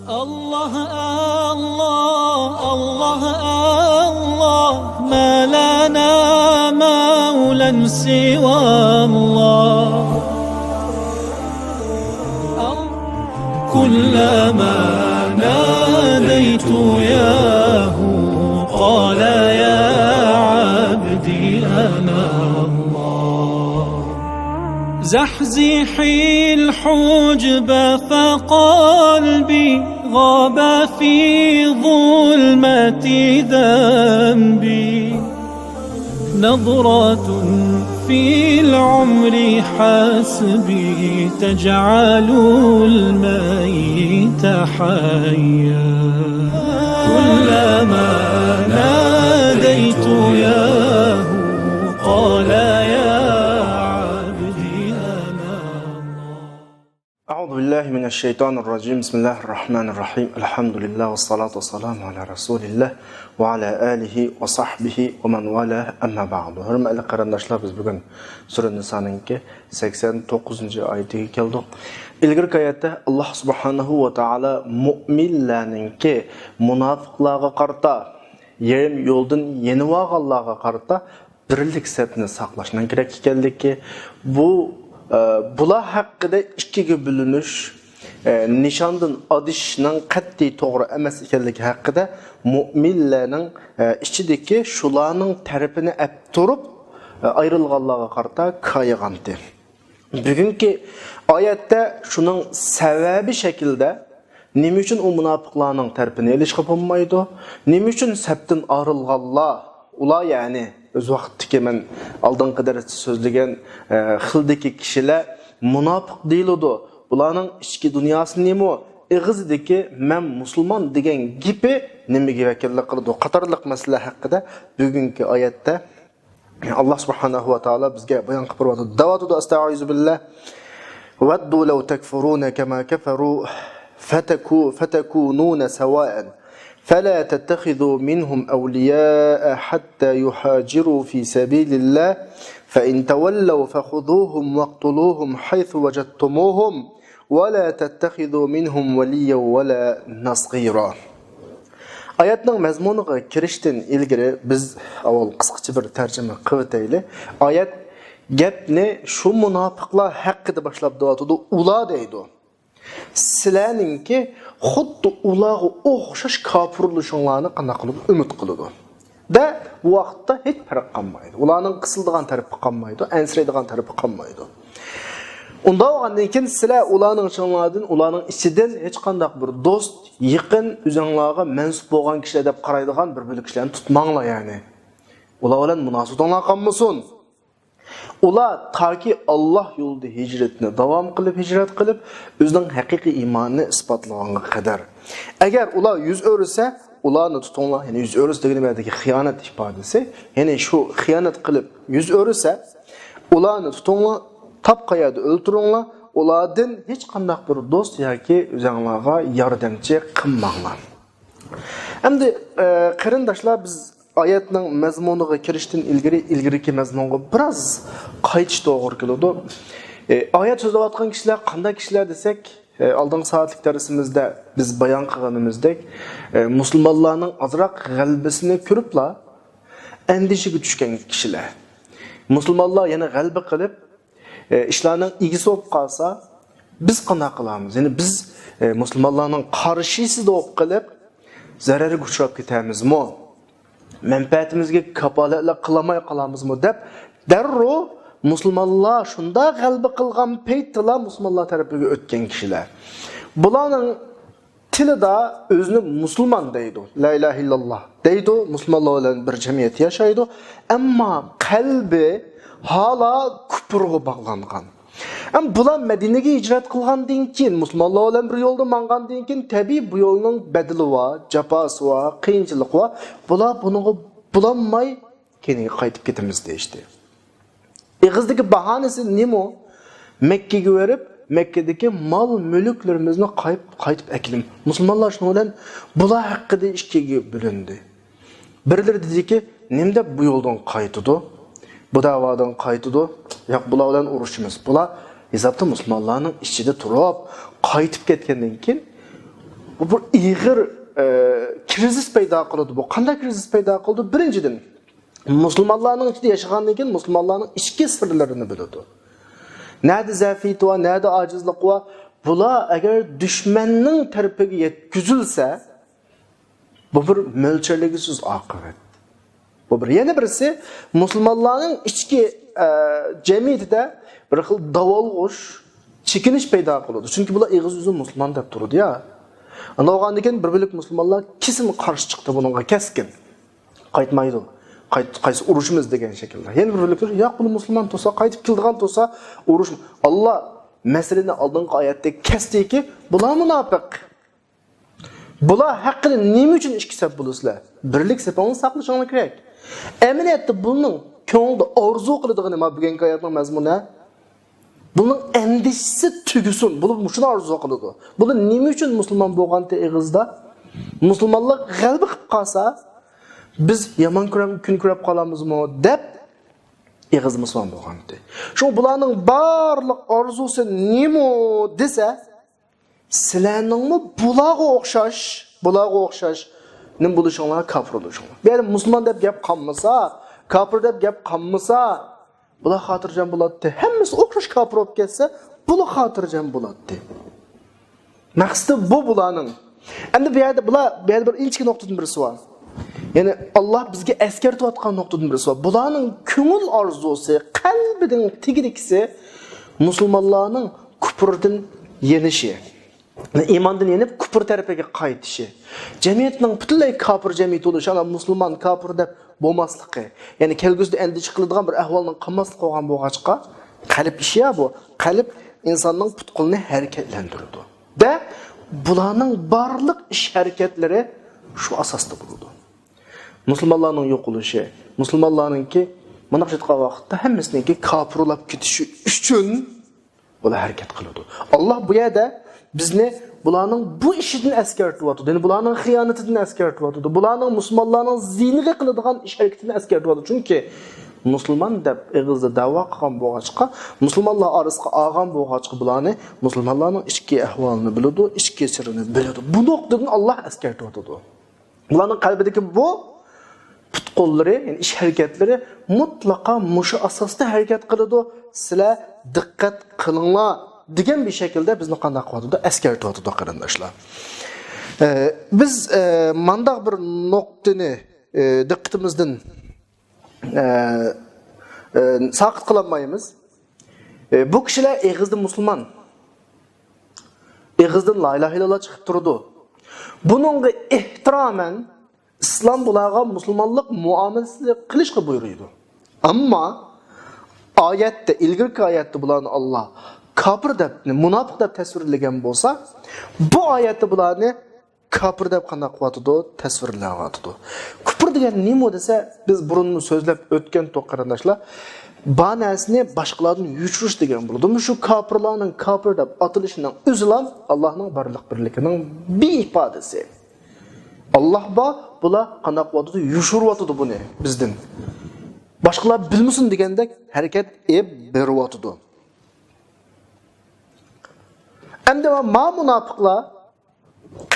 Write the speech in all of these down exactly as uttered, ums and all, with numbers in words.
الله، الله، الله، الله، ما لنا مولى سوى الله. كلما ناديت ياه قال يا عبدي أنا الله. زحزحي الحجب فقلبي غاب في ظلمة ذنبي. نظرة في العمر حسبي تجعل الميت حيا. كلما ناديت ياه قال يا عبدي أنا الله. أعوذ بالله من الشيطان الرجيم. بسم الله الرحمن الرحيم. الحمد لله والصلاة والسلام على رسول الله وعلى آله وصحبه ومن والاه. أما بعد. ھۆرمەتلىك قېرىنداشلار، بىز بۈگۈن سۈرە نىسانىڭكى سەكسەن توققۇزىنچى ئايىتىگە كەلدۇق. ئىلگىرىكى ئايەتتە ئاللاھ سۇبھانەھۇ ۋە تائالا مۇئمىنلەرنىڭكى مۇناپىقلارغا قارىتا يېرىم يولدىن يېنىۋالغانلارغا قارىتا بىرلىك سەپنى ساقلاشنىڭ كېرەك ئىكەنلىكى، بۇ، ئە، بۇلار ھەققىدە ئىككىگە بۆلۈنۈش، ئە، نىشاندىن ئادىشىشنىڭ قەتئىي توغرا ئەمەس ئىكەنلىكى ھەققىدە مۇئمىنلەرنىڭ، ئە، ئىچىدىكى شۇلارنىڭ تەرىپىنى ئەپ تۇرۇپ، ئە، ئايرىلغانلارغا قارىتا كايىغانتى. بۈگۈنكى ئايەتتە شۇنىڭ سەۋەبى شەكلىدە نېمە ئۈچۈن ئۇ مۇناپىقلارنىڭ تەرىپىنى ئېلىشقا بولمايدۇ؟ نېمە ئۈچۈن سەپتىن ئايرىلغانلار؟ ئۇلار، يەنى ئۆز ۋاقتىدىكى مەن ئالدىنقى دەرستە سۆزلىگەن، ئە، خىلدىكى كىشىلەر مۇناپىق دېيىلىدۇ. بۇلارنىڭ ئىچكى دۇنياسى نېمە؟ ئېغىزىدىكى مەن مۇسۇلمان دېگەن گېپى نېمىگە ۋەكىللىك قىلىدۇ؟ قاتارلىق مەسىلىلەر ھەققىدە بۈگۈنكى ئايەتتە ئاللاھ سۇبھانەھۇ ۋە تائالا بىزگە بايان قىلىپ بېرىۋاتىدۇ. دەۋاتىدۇ، أستعيذ بالله. ودوا لو تكفرون كما كفروا فتكو-، فتكونون سواء فلا تتخذوا منهم أولياء حتى يهاجروا في سبيل الله فإن تولوا فخذوهم واقتلوهم حيث وجدتموهم ولا تتخذوا منهم وليا ولا نصيرا. ئايەتنىڭ مەزمۇنىغا كىرىشتىن ئىلگىرى بىز ئاۋۋال قىسقىچە بىر تەرجىمە قىلىۋېتەيلى. ئايەت گەپنى شۇ مۇناپىقلار ھەققىدە باشلاپ دەۋاتىدۇ. ئۇلار دەيدۇ. سىلەرنىڭكى خۇددى ئۇلارغا ئوخشاش كاپىر بولۇشۇڭلارنى قانداق قىلىدۇ؟ ئۈمىد قىلىدۇ. دە، بۇ ۋاقىتتا ھېچ پەرق قالمايدۇ. ئۇلارنىڭ قىسىلىدىغان تەرىپى قالمايدۇ، ئەنسىرەيدىغان تەرىپى قالمايدۇ. ئۇنداق بولغاندىن كېيىن سىلەر ئۇلارنىڭ ئىچىڭلاردىن، ئۇلارنىڭ ئىچىدىن ھېچقانداق بىر دوست، يېقىن، ئۆزۈڭلارغا مەنسۇپ بولغان كىشىلەر دەپ قارايدىغان بىر بۆلەك كىشىلەرنى تۇتماڭلار، يەنى. ئۇلار بىلەن مۇناسىۋىتىڭلار قالمىسۇن. ئۇلار تاكى ئاللاھ يولىدا ھىجرىتىنى داۋام قىلىپ، ھىجرەت قىلىپ، ئۆزىنىڭ ھەقىقىي ئىمانىنى ئىسپاتلىغانغا قەدەر. ئەگەر ئۇلار يۈز ئۆرۈسە، ئۇلارنى تۇتۇڭلار. يەنى يۈز ئۆرۈس دېگىنى بۇ يەردىكى خىيانەت ئىپادىسى. يەنى شۇ خىيانەت قىلىپ يۈز ئۆرۈسە، ئۇلارنى تۇتۇڭلار، تاپقان يەردە ئۆلتۈرۈڭلار. ئۇلاردىن ھېچقانداق بىر دوست ياكى ئۆزەڭلارغا ياردەمچى قىلماڭلار. ئەمدى، ئە، قېرىنداشلار، بىز ئايەتنىڭ مەزمۇنىغا كىرىشتىن ئىلگىرى، ئىلگىرىكى مەزمۇنغا بىراز قايتىش توغرا كېلىدۇ. ئە، ئايەت سۆزلەۋاتقان كىشىلەر قانداق كىشىلەر دېسەك، ئە، ئالدىنقى سائەتلىك دەرسىمىزدە بىز بايان قىلغىنىمىزدەك، ئە، مۇسۇلمانلارنىڭ ئازراق غەلىبىسىنى كۆرۈپلا ئەندىشىگە چۈشكەن كىشىلەر. مۇسۇلمانلار يەنە غەلىبە قىلىپ، ئە، ئىشلارنىڭ ئىگىسى بولۇپ قالسا، بىز قانداق قىلارمىز؟ يەنى بىز، ئە، مۇسۇلمانلارنىڭ قارشىسى بولۇپ قېلىپ، زەرەرگە ئۇچراپ كېتەرمىزمۇ؟ مەنپەئەتىمىزگە كاپالەتلىك قىلالماي قالارمىزمۇ؟ دەپ، دەررۇ مۇسۇلمانلار شۇنداق غەلىبە قىلغان پەيتتىلا مۇسۇلمانلار تەرىپىگە ئۆتكەن كىشىلەر. بۇلارنىڭ تىلىدا ئۆزىنى مۇسۇلمان دەيدۇ، لا ئىلاھە ئىللاللا دەيدۇ، مۇسۇلمانلار بىلەن بىر جەمئىيەتتە ياشايدۇ، ئەمما قەلبى ھالا كۇپۇرغا باغلانغان. ئەمما بۇلار مەدىنىگە ھىجرەت قىلغاندىن كېيىن، مۇسۇلمانلار بىلەن بىر يولدا ماڭغاندىن كېيىن، تەبىئىي بۇ يولنىڭ بەدىلى بار، جاپاسى بار، قىيىنچىلىقى بار. بۇلار بۇنىڭغا بولالماي كەينىگە قايتىپ كېتىمىز دېيىشتى. ئېغىزدىكى باھانىسى نېمە؟ مەككىگە بېرىپ، مەككىدىكى مال-مۈلۈكلىرىمىزنى قايىپ-، قايتىپ ئەكېلىمىز. مۇسۇلمانلار شۇنىڭ بىلەن بۇلار ھەققىدە ئىككىگە بۆلۈندى. بىرلىرى دېدىكى، نېمە دەپ بۇ يولدىن قايتىدۇ؟ بۇ دەۋادىن قايتىدۇ؟ ياق، بۇلار بىلەن ئۇرۇشىمىز. بۇلار ھېسابتا مۇسۇلمانلارنىڭ ئىچىدە تۇرۇپ، قايتىپ كەتكەندىن كېيىن، بۇ بىر ئېغىر، ئە، كىرىزىس پەيدا قىلىدۇ. بۇ قانداق كىرىزىس پەيدا قىلىدۇ؟ بىرىنچىدىن، مۇسۇلمانلارنىڭ ئىچىدە ياشىغاندىن كېيىن مۇسۇلمانلارنىڭ ئىچكى سىرلىرىنى بىلىدۇ. نەدە زەئىپىيىتى بار، نەدە ئاجىزلىقى بار. بۇلار ئەگەر دۈشمەننىڭ تەرىپىگە يەتكۈزۈلسە، بۇ بىر مۆلچەرلىگۈسىز ئاقىۋەت. بۇ بىر. يەنە بىرسى، مۇسۇلمانلارنىڭ ئىچكى، ئە، جەمئىيىتىدە بىر خىل داۋالغۇش، چېكىنىش پەيدا قىلىدۇ. چۈنكى بۇلار ئېغىز يۈزى مۇسۇلمان دەپ تۇرىدۇ يا. ئانداق بولغاندىن كېيىن بىر بۆلەك مۇسۇلمانلار كېسىن قارشى چىقتى بۇنىڭغا، كەسكىن. قايتمايدۇ. قايت-، قايسى ئۇرۇشىمىز دېگەن شەكىلدە. يەنە بىر بۆلەكلەر، ياق، بۇ مۇسۇلمان تۇرسا، قايتىپ كېلىدىغان تۇرسا، ئۇرۇش. ئاللا مەسىلىنى ئالدىنقى ئايەتتە كەستىكى، بۇلار مۇناپىق. بۇلار ھەققىدە نېمە ئۈچۈن ئىككى سەپ بولىسىلەر؟ بىرلىك سېپىڭىزنى ساقلىشىڭلار كېرەك. ئەمەلىيەتتە بۇنىڭ كۆڭلىدە ئارزۇ قىلىدىغىنى، ما بۈگۈنكى ئايەتنىڭ مەزمۇنى، بۇنىڭ ئەندىشىسى تۈگىسۇن. بۇلار مۇشۇنى ئارزۇ قىلىدۇ. بۇلار نېمە ئۈچۈن مۇسۇلمان بولغانتى ئېغىزدا؟ مۇسۇلمانلار غەلىبە قىلىپ قالسا، بىز يامان كۆرەم-، كۈن كۆرۈپ قالامىزمۇ دەپ ئېغىزدا مۇسۇلمان بولغانتى. شۇڭا بۇلارنىڭ بارلىق ئارزۇسى نېمە دېسە، سىلەرنىڭمۇ بۇلارغا ئوخشاش، بۇلارغا ئوخشاش نېمە بولۇشۇڭلار، كاپىر بولۇشۇڭلار. بۇ يەردە مۇسۇلمان دەپ گەپ قالمىسا، كاپىر دەپ گەپ قالمىسا، بۇلار خاتىرجەم بولاتتى. ھەممىسى ئوخشاش كاپىر بولۇپ كەتسە، بۇلار خاتىرجەم بولاتتى. مەقسىتى بۇ بۇلارنىڭ. ئەمدى بۇ يەردە بۇلار، بۇ يەردە بىر ئىنچىكە نۇقتىدىن بىرسى بار. يەنى ئاللا بىزگە ئەسكەرتىۋاتقان نۇقتىدىن بىرسى بار. بۇلارنىڭ كۆڭۈل ئارزۇسى، قەلبىنىڭ تېگىدىكىسى مۇسۇلمانلارنىڭ كۇپۇردىن يېنىشى. ئىماندىن يېنىپ، كۇپۇر تەرىپىگە قايتىشى. جەمئىيەتنىڭ پۈتۈنلەي كاپىر جەمئىيەت بولۇشى، ئانا مۇسۇلمان، كاپىر دەپ بولماسلىقى. يەنى كەلگۈسىدە ئەندىشە قىلىدىغان بىر ئەھۋالنىڭ قالماسلىقى بولغان بولغاچقا، قەلب ئىشى يا بۇ. قەلب ئىنساننىڭ پۇت-قولىنى ھەرىكەتلەندۈرىدۇ. دە، بۇلارنىڭ بارلىق ئىش ھەرىكەتلىرى شۇ ئاساستا بولىدۇ. مۇسۇلمانلارنىڭ يوقىلىشى، مۇسۇلمانلارنىڭكى، مۇنداق ئېيتقان ۋاقىتتا، ھەممىسىنىڭكى كاپىر بولاپ كېتىشى ئۈچۈن بۇلار ھەرىكەت قىلىدۇ. ئاللا بۇ يەردە بىزنى بۇلارنىڭ بۇ ئىشىدىن ئەسكەرتىۋاتىدۇ. يەنى بۇلارنىڭ خىيانىتىدىن ئەسكەرتىۋاتىدۇ. بۇلارنىڭ مۇسۇلمانلارنىڭ زىيىنىغا قىلىدىغان ئىش ھەرىكىتىدىن ئەسكەرتىۋاتىدۇ. چۈنكى مۇسۇلمان دەپ ئېغىزدا دەۋا قىلغان بولغاچقا، مۇسۇلمانلار ئارىسىغا ئالغان بولغاچقا بۇلارنى، مۇسۇلمانلارنىڭ ئىچكى ئەھۋالىنى بىلىدۇ، ئىچكى سىرىنى بىلىدۇ. بۇ نۇقتىدىن ئاللا ئەسكەرتىۋاتىدۇ. بۇلارنىڭ قەلبىدىكى بۇ پۇت-قوللىرى، يەنى ئىش ھەرىكەتلىرى مۇتلەقا مۇشۇ ئاساستا ھەرىكەت قىلىدۇ. سىلەر دىققەت قىلىڭلار دېگەن بىر شەكىلدە بىزنى قانداق قىلىۋاتىدۇ؟ ئەسكەرتىۋاتىدۇ، قېرىنداشلار. ئە، بىز، ئە، مانداق بىر نۇقتىنى، ئە، دىققىتىمىزدىن، ئە، ئە، ساقىت قىلالمايمىز. ئە، بۇ كىشىلەر ئېغىزدا مۇسۇلمان، ئېغىزدىن لا ئىلاھە ئىللاللا چىقىپ تۇرىدۇ. بۇنىڭغا ئېھتىرامەن ئىسلام بۇلارغا مۇسۇلمانلىق مۇئامىلىسى قىلىشقا بۇيرۇيدۇ. ئەمما ئايەتتە، ئىلگىرىكى ئايەتتە بۇلارنى ئاللا كاپىر دەپ، مۇناپىق دەپ تەسۋىرلىگەن بولسا، بۇ ئايەتتە بۇلارنى كاپىر دەپ قانداق قىلىۋاتىدۇ؟ تەسۋىرلەۋاتىدۇ. كۇپۇر دېگەن نېمە دېسە، بىز بۇرۇنمۇ سۆزلەپ ئۆتكەنتۇق، قېرىنداشلار. بار نەرسىنى باشقىلاردىن يوشۇرۇش دېگەن بولىدۇ. مۇشۇ كاپىرلارنىڭ كاپىر دەپ ئاتىلىشىنىڭ ئۆزىلا ئاللانىڭ بارلىق بىرلىكىنىڭ بىر ئىپادىسى. ئاللا بار، بۇلار قانداق قىلىۋاتىدۇ؟ يوشۇرۇۋاتىدۇ بۇنى بىزدىن. باشقىلار بىلمىسۇن دېگەندەك ھەرىكەت ئېلىپ بېرىۋاتىدۇ. ئەمدى ما مۇناپىقلار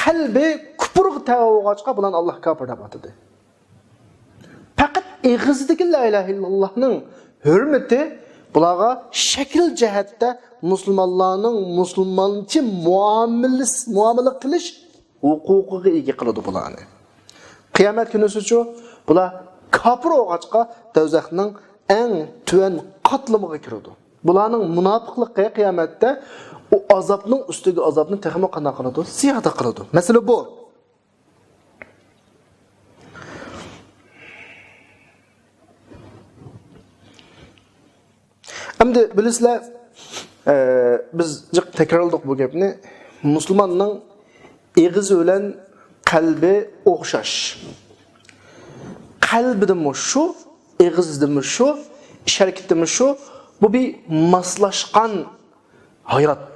قەلبى كۇپۇرغا تەۋە بولغاچقا، بۇلارنى ئاللا كاپىر دەپ ئاتىدى. پەقەت ئېغىزدىكى لا ئىلاھە ئىللاللانىڭ ھۆرمىتى بۇلارغا شەكىل جەھەتتە مۇسۇلمانلارنىڭ مۇسۇلمانچە مۇئامىلىس-، مۇئامىلە قىلىش ھوقۇقىغا ئىگە قىلىدۇ بۇلارنى. قىيامەت كۈنىسىچۇ؟ بۇلار كاپىر بولغاچقا، دوزاخنىڭ ئەڭ تۆۋەن قاتلىمىغا كىرىدۇ. بۇلارنىڭ مۇناپىقلىقى قىيامەتتە ئۇ ئازابنىڭ ئۈستىگە ئازابنى تېخىمۇ قانداق قىلىدۇ؟ زىيادە قىلىدۇ. مەسىلە بۇ. ئەمدى بىلىسىلەر، ئە، بىز جىق تەكرارلىدۇق بۇ گەپنى. مۇسۇلماننىڭ ئېغىزى بىلەن قەلبى ئوخشاش. قەلبىدىمۇ شۇ، ئېغىزىدىمۇ شۇ، ئىش ھەرىكىتىدىمۇ شۇ. بۇ بىر ماسلاشقان ھايات.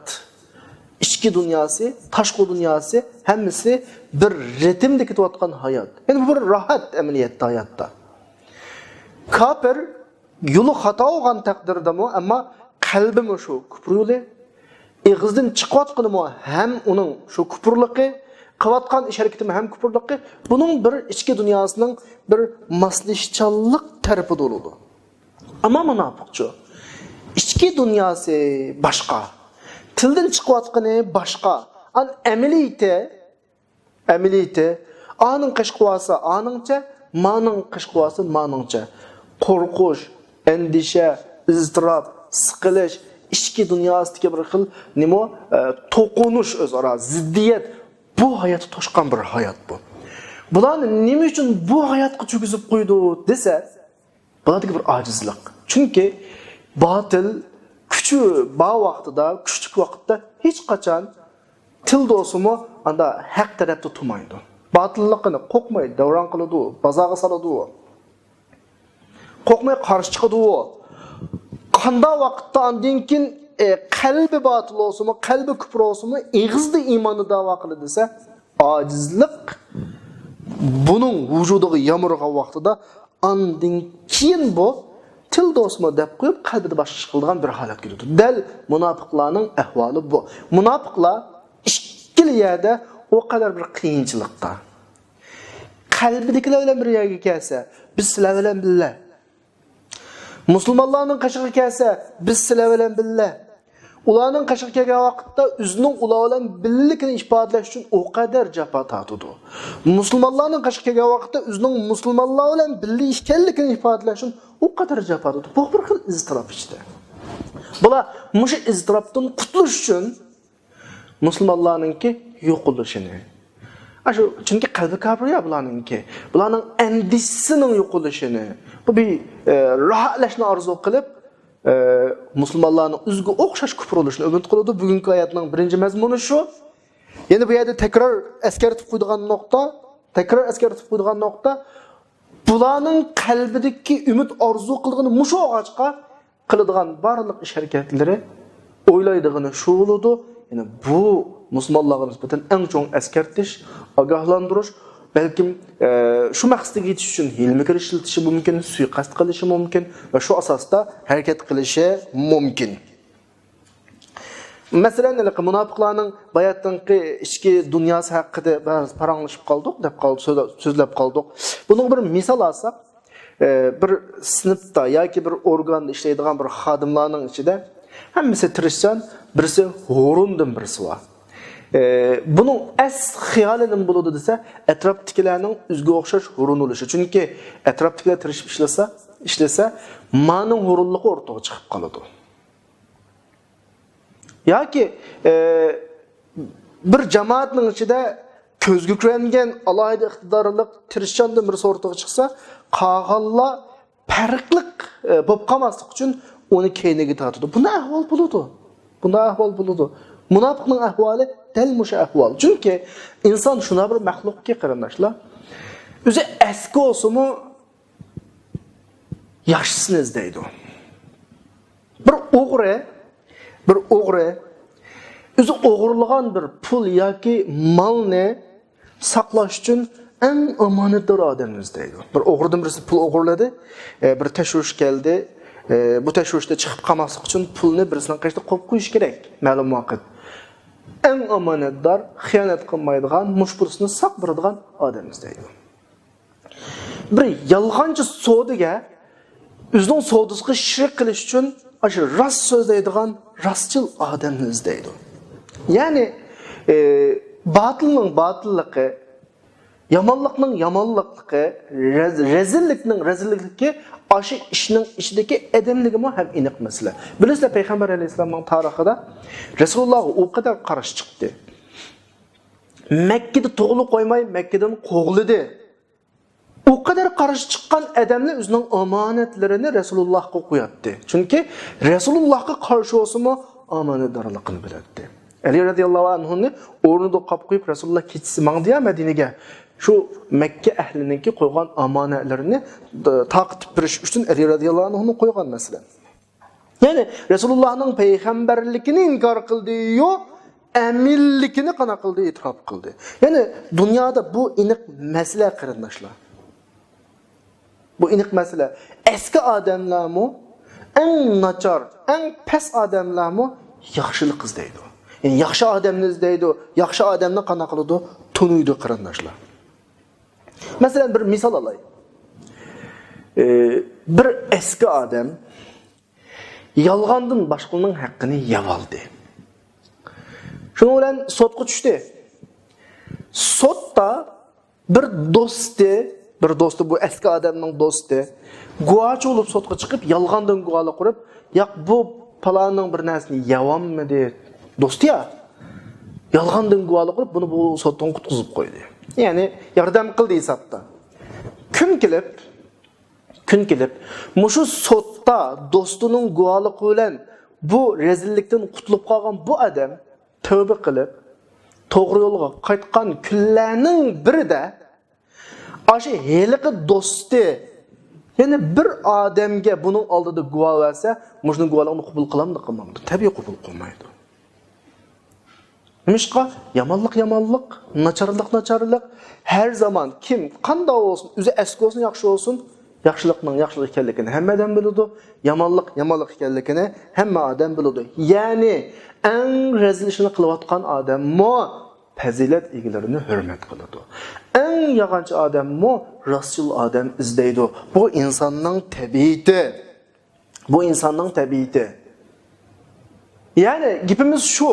ئىچكى دۇنياسى، تاشقى دۇنياسى، ھەممىسى بىر رىتىمدە كېتىۋاتقان ھايات. يەنى بۇ بىر راھەت ئەمەلىيەتتە ھاياتتا. كاپىر يولى خاتا بولغان تەقدىردىمۇ، ئەمما قەلبىمۇ شۇ كۇپۇر يولى، ئېغىزدىن چىقىۋاتقىنىمۇ ھەم ئۇنىڭ شۇ كۇپۇرلۇقى، قىلىۋاتقان ئىش ھەرىكىتىمۇ ھەم كۇپۇرلۇقى، بۇنىڭ بىر ئىچكى دۇنياسىنىڭ بىر ماسلىشىشچانلىق تەرىپى بولىدۇ. ئەمما مۇناپىقچۇ؟ ئىچكى دۇنياسى باشقا، تىلدىن چىقىۋاتقىنى باشقا، ئەمەلىيىتى، ئەمەلىيىتى، ئانىڭ قېشى قىلىۋالسا ئانىڭچە، مانىڭ قېشى قىلىۋالسا مانىڭچە. قورقۇش، ئەندىشە، ئىزتىراپ، سىقىلىش، ئىچكى دۇنياسىدىكى بىر خىل نېمە، ئە، توقۇنۇش ئۆزئارا، زىددىيەت. بۇ ھاياتقا توشقان بىر ھايات بۇ. بۇلارنى نېمە ئۈچۈن بۇ ھاياتقا چۆگۈزۈپ قويىدۇ دېسە، بۇلاردىكى بىر ئاجىزلىق. چۈنكى باتىل كۈچى بار ۋاقتىدا، كۈچلۈك ۋاقىتتا ھېچقاچان تىل بولسىمۇ ئاندا ھەق تەرەپتە تۇرمايدۇ. باتىللىقىنى قوقماي دەۋران قىلىدۇ، بازارغا سالىدۇ. قوقماي قارشى چىقىدۇ. قاندا ۋاقىتتا ئاندىن كېيىن، ئە، قەلبى باتىل بولسىمۇ، قەلبى كۇپۇر بولسىمۇ، ئېغىزدا ئىماننى داۋا قىلىدۇ دېسە، ئاجىزلىق بۇنىڭ ۋۇجۇدىغا يامرىغان ۋاقتىدا، ئاندىن كېيىن بۇ تىل بولسىمۇ دەپ قويۇپ، قەلبىدە باشقا ئىش قىلىدىغان بىر ھالەتكە كېلىدۇ. دەل مۇناپىقلارنىڭ ئەھۋالى بۇ. مۇناپىقلار ئىككىلا يەردە ئۇ قەدەر بىر قىيىنچىلىقتا. قەلبىدىكىلەر بىلەن بىر يەرگە كەلسە، بىز سىلەر بىلەن بىللە. مۇسۇلمانلارنىڭ قېشىغا كەلسە، بىز سىلەر بىلەن بىللە. ئۇلارنىڭ قېشىغا كەلگەن ۋاقىتتا ئۆزىنىڭ ئۇلار بىلەن بىللىلىكىنى ئىپادىلەش ئۈچۈن ئۇ قەدەر جاپا تارتىدۇ. مۇسۇلمانلارنىڭ قېشىغا كەلگەن ۋاقىتتا ئۆزىنىڭ مۇسۇلمانلار بىلەن بىللە ئىكەنلىكىنى ئىپادىلەش ئۈچۈن ئۇ قەدەر جاپا تارتىدۇ. بۇ بىر خىل ئىزتىراپ ئىچىدە. بۇلار مۇشۇ ئىزتىراپتىن قۇتۇلۇش ئۈچۈن مۇسۇلمانلارنىڭكى يوقىلىشىنى. ئاشۇ، چۈنكى قەلبى كاپىر يا بۇلارنىڭكى. بۇلارنىڭ ئەندىشىسىنىڭ يوقىلىشىنى. بۇ بىر، ئە، راھەتلەشنى ئارزۇ قىلىپ، ئە، مۇسۇلمانلارنىڭ ئۆزىگە ئوخشاش كۇپۇر بولۇشىنى ئۈمىد قىلىدۇ. بۈگۈنكى ئايەتنىڭ بىرىنچى مەزمۇنى شۇ. يەنە بۇ يەردە تەكرار ئەسكەرتىپ قويىدىغان نۇقتا، تەكرار ئەسكەرتىپ قويىدىغان نۇقتا، بۇلارنىڭ قەلبىدىكى ئۈمىد ئارزۇ قىلغىنى مۇشۇ بولغاچقا، قىلىدىغان بارلىق ئىش-ھەرىكەتلىرى، ئويلايدىغىنى شۇ بولىدۇ. يەنى بۇ مۇسۇلمانلارغا نىسبەتەن ئەڭ چوڭ ئەسكەرتىش، ئاگاھلاندۇرۇش، بەلكىم، ئە، شۇ مەقسەتكە يېتىش ئۈچۈن ھىيلە-مىكىر ئىشلىتىشى مۇمكىن، سۇيىقەست قىلىشى مۇمكىن ۋە شۇ ئاساستا ھەرىكەت قىلىشى مۇمكىن. مەسىلەن، ھېلىقى مۇناپىقلارنىڭ باياتىنقى ئىچكى دۇنياسى ھەققىدە بىراز پاراڭلىشىپ قالدۇق، دەپ قالدۇق، سۆزلەپ، سۆزلەپ قالدۇق. بۇنىڭغا بىر مىسال ئالساق، ئە، بىر سىنىپتا ياكى بىر ئورگاندا ئىشلەيدىغان بىر خادىملارنىڭ ئىچىدە ھەممىسى تىرىشچان، بىرسى ھۇرۇندىن بىرسى بار. ئە، بۇنىڭ ئەس خىيالى نېمە بولىدۇ دېسە، ئەتراپتىكىلەرنىڭ ئۆزىگە ئوخشاش ھۇرۇن بولۇشى. چۈنكى ئەتراپتىكىلەر تىرىشىپ ئىشلىسە، ئىشلىسە، مانىڭ ھۇرۇنلۇقى ئورتىغا چىقىپ قالىدۇ. ياكى، ئە، بىر جامائەتنىڭ ئىچىدە كۆزگە كۆرۈنگەن ئالاھىدە ئىقتىدارلىق تىرىشچاندىن بىرسى ئورتىغا چىقسا، قالغانلار پەرقلىق، ئە، بولۇپ قالماسلىق ئۈچۈن ئۇنى كەينىگە تارتىدۇ. بۇنداق ئەھۋال بولىدۇ. بۇنداق ئەھۋال بولىدۇ. مۇناپىقنىڭ ئەھۋالى دەل مۇشۇ ئەھۋال. چۈنكى ئىنسان شۇنداق بىر مەخلۇقكى، قېرىنداشلار، ئۆزى ئەسكى بولسىمۇ، ياخشىسىنى ئىزدەيدۇ. بىر ئوغرى، بىر ئوغرى ئۆزى ئوغرىلىغان بىر پۇل ياكى مالنى ساقلاش ئۈچۈن ئەڭ ئامانەتدار ئادەمنى ئىزدەيدۇ. بىر ئوغرىدىن بىرسى پۇل ئوغرىلىدى، ئە، بىر تەشۋىش كەلدى، ئە، بۇ تەشۋىشتە چىقىپ قالماسلىق ئۈچۈن پۇلنى بىرسىنىڭ قېشىدا قويۇپ قويۇش كېرەك مەلۇم ۋاقىت. ئەڭ ئامانەتدار، خىيانەت قىلمايدىغان، مۇشۇ پۇلسىنى ساق بېرىدىغان ئادەمنى ئىزدەيدۇ. بىر يالغانچى سودىگەر ئۆزىنىڭ سودىسىغا شېرىك قىلىش ئۈچۈن ئاشۇ راست سۆزلەيدىغان راستچىل ئادەمنى ئىزدەيدۇ. يەنى، ئى، باتىلنىڭ باتىللىقى، يامانلىقنىڭ يامانلىقلىقى، رەز-، رەزىللىكنىڭ رەزىللىكى، ئاشۇ ئىشنىڭ ئىچىدىكى ئادەملىكىمۇ ھەم ئېنىق مەسىلە. بىلىسىلەر، پەيغەمبەر ئەلەيھىسسالامنىڭ تارىخىدا رەسۇلۇللاھقا ئۇ قەدەر قارشى چىقتى. مەككىدە تۇغۇلۇپ قويماي، مەككىدىن قوغلىدى. ئۇ قەدەر قارشى چىققان ئادەملەر ئۆزىنىڭ ئامانەتلىرىنى رەسۇلۇللاھقا قوياتتى. چۈنكى رەسۇلۇللاھقا قارشى بولسىمۇ ئامانەتدارلىقىنى بىلەتتى. ئەلى رەزىياللاھۇ ئەنھۇنى ئورنىدا قويۇپ قويۇپ، رەسۇلۇللاھ كېچىسى ماڭدى يا مەدىنىگە. شۇ مەككە ئەھلىنىڭكى قويغان ئامانەتلىرىنى، ئە، تارقىتىپ بېرىش ئۈچۈن ئەلى رەزىياللاھۇ ئەنھۇنى قويغان، مەسىلەن. يەنى رەسۇلۇللاھنىڭ پەيغەمبەرلىكىنى ئىنكار قىلدى-يۇ، ئەمىنلىكىنى قانداق قىلدى؟ ئېتىراپ قىلدى. يەنى دۇنيادا بۇ ئېنىق مەسىلە، قېرىنداشلار. بۇ ئېنىق مەسىلە. ئەسكى ئادەملەرمۇ، ئەڭ ناچار، ئەڭ پەس ئادەملەرمۇ ياخشىلىق ئىزدەيدۇ. يەنى ياخشى ئادەمنى ئىزدەيدۇ. ياخشى ئادەمنى قانداق قىلىدۇ؟ تونۇيدۇ، قېرىنداشلار. مەسىلەن، بىر مىسال ئالاي. ئى، بىر ئەسكى ئادەم يالغاندىن باشقىلارنىڭ ھەققىنى يەۋالدى. شۇنىڭ بىلەن سوتقا چۈشتى. سوتتا بىر دوستى، بىر دوستى، بۇ ئەسكى ئادەمنىڭ دوستى، گۇۋاچى بولۇپ سوتقا چىقىپ، يالغاندىن گۇۋاھلىق قۇرۇپ، ياق، بۇ پالانىڭ بىر نەرسىنى يەۋالمىدى، دوستى يا، يالغاندىن گۇۋاھلىق قۇرۇپ، بۇنى بۇ سوتتىن قۇتقۇزۇپ قويدى. يەنى ياردەم قىلدى ھېسابتا. كۈن كېلىپ، كۈن كېلىپ، مۇشۇ سوتتا دوستىنىڭ گۇۋاھلىقى بىلەن بۇ رەزىللىكتىن قۇتۇلۇپ قالغان بۇ ئادەم تەۋبە قىلىپ، توغرا يولغا قايتقان كۈنلەرنىڭ بىرىدە ئاشۇ ھېلىقى دوستى يەنە بىر ئادەمگە بۇنىڭ ئالدىدا گۇۋاھ بەرسە، مۇشۇنىڭ گۇۋاھلىقىنى قوبۇل قىلامدۇ، قىلمامدۇ؟ تەبىئىي قوبۇل قىلمايدۇ. نېمىشقا؟ يامانلىق يامانلىق، ناچارلىق ناچارلىق. ھەر زامان كىم قانداق بولسۇن، ئۆزى ئەسكى بولسۇن، ياخشى بولسۇن، ياخشىلىقنىڭ ياخشىلىق ئىكەنلىكىنى ھەممە ئادەم بىلىدۇ، يامانلىق يامانلىق ئىكەنلىكىنى ھەممە ئادەم بىلىدۇ. يەنى ئەڭ رەزىل ئىشنى قىلىۋاتقان ئادەممۇ پەزىلەت ئىگىلىرىنى ھۆرمەت قىلىدۇ. ئەڭ يالغانچى ئادەممۇ راستچىل ئادەم ئىزدەيدۇ. بۇ ئىنساننىڭ تەبىئىتى. بۇ ئىنساننىڭ تەبىئىتى. يەنى گېپىمىز شۇ،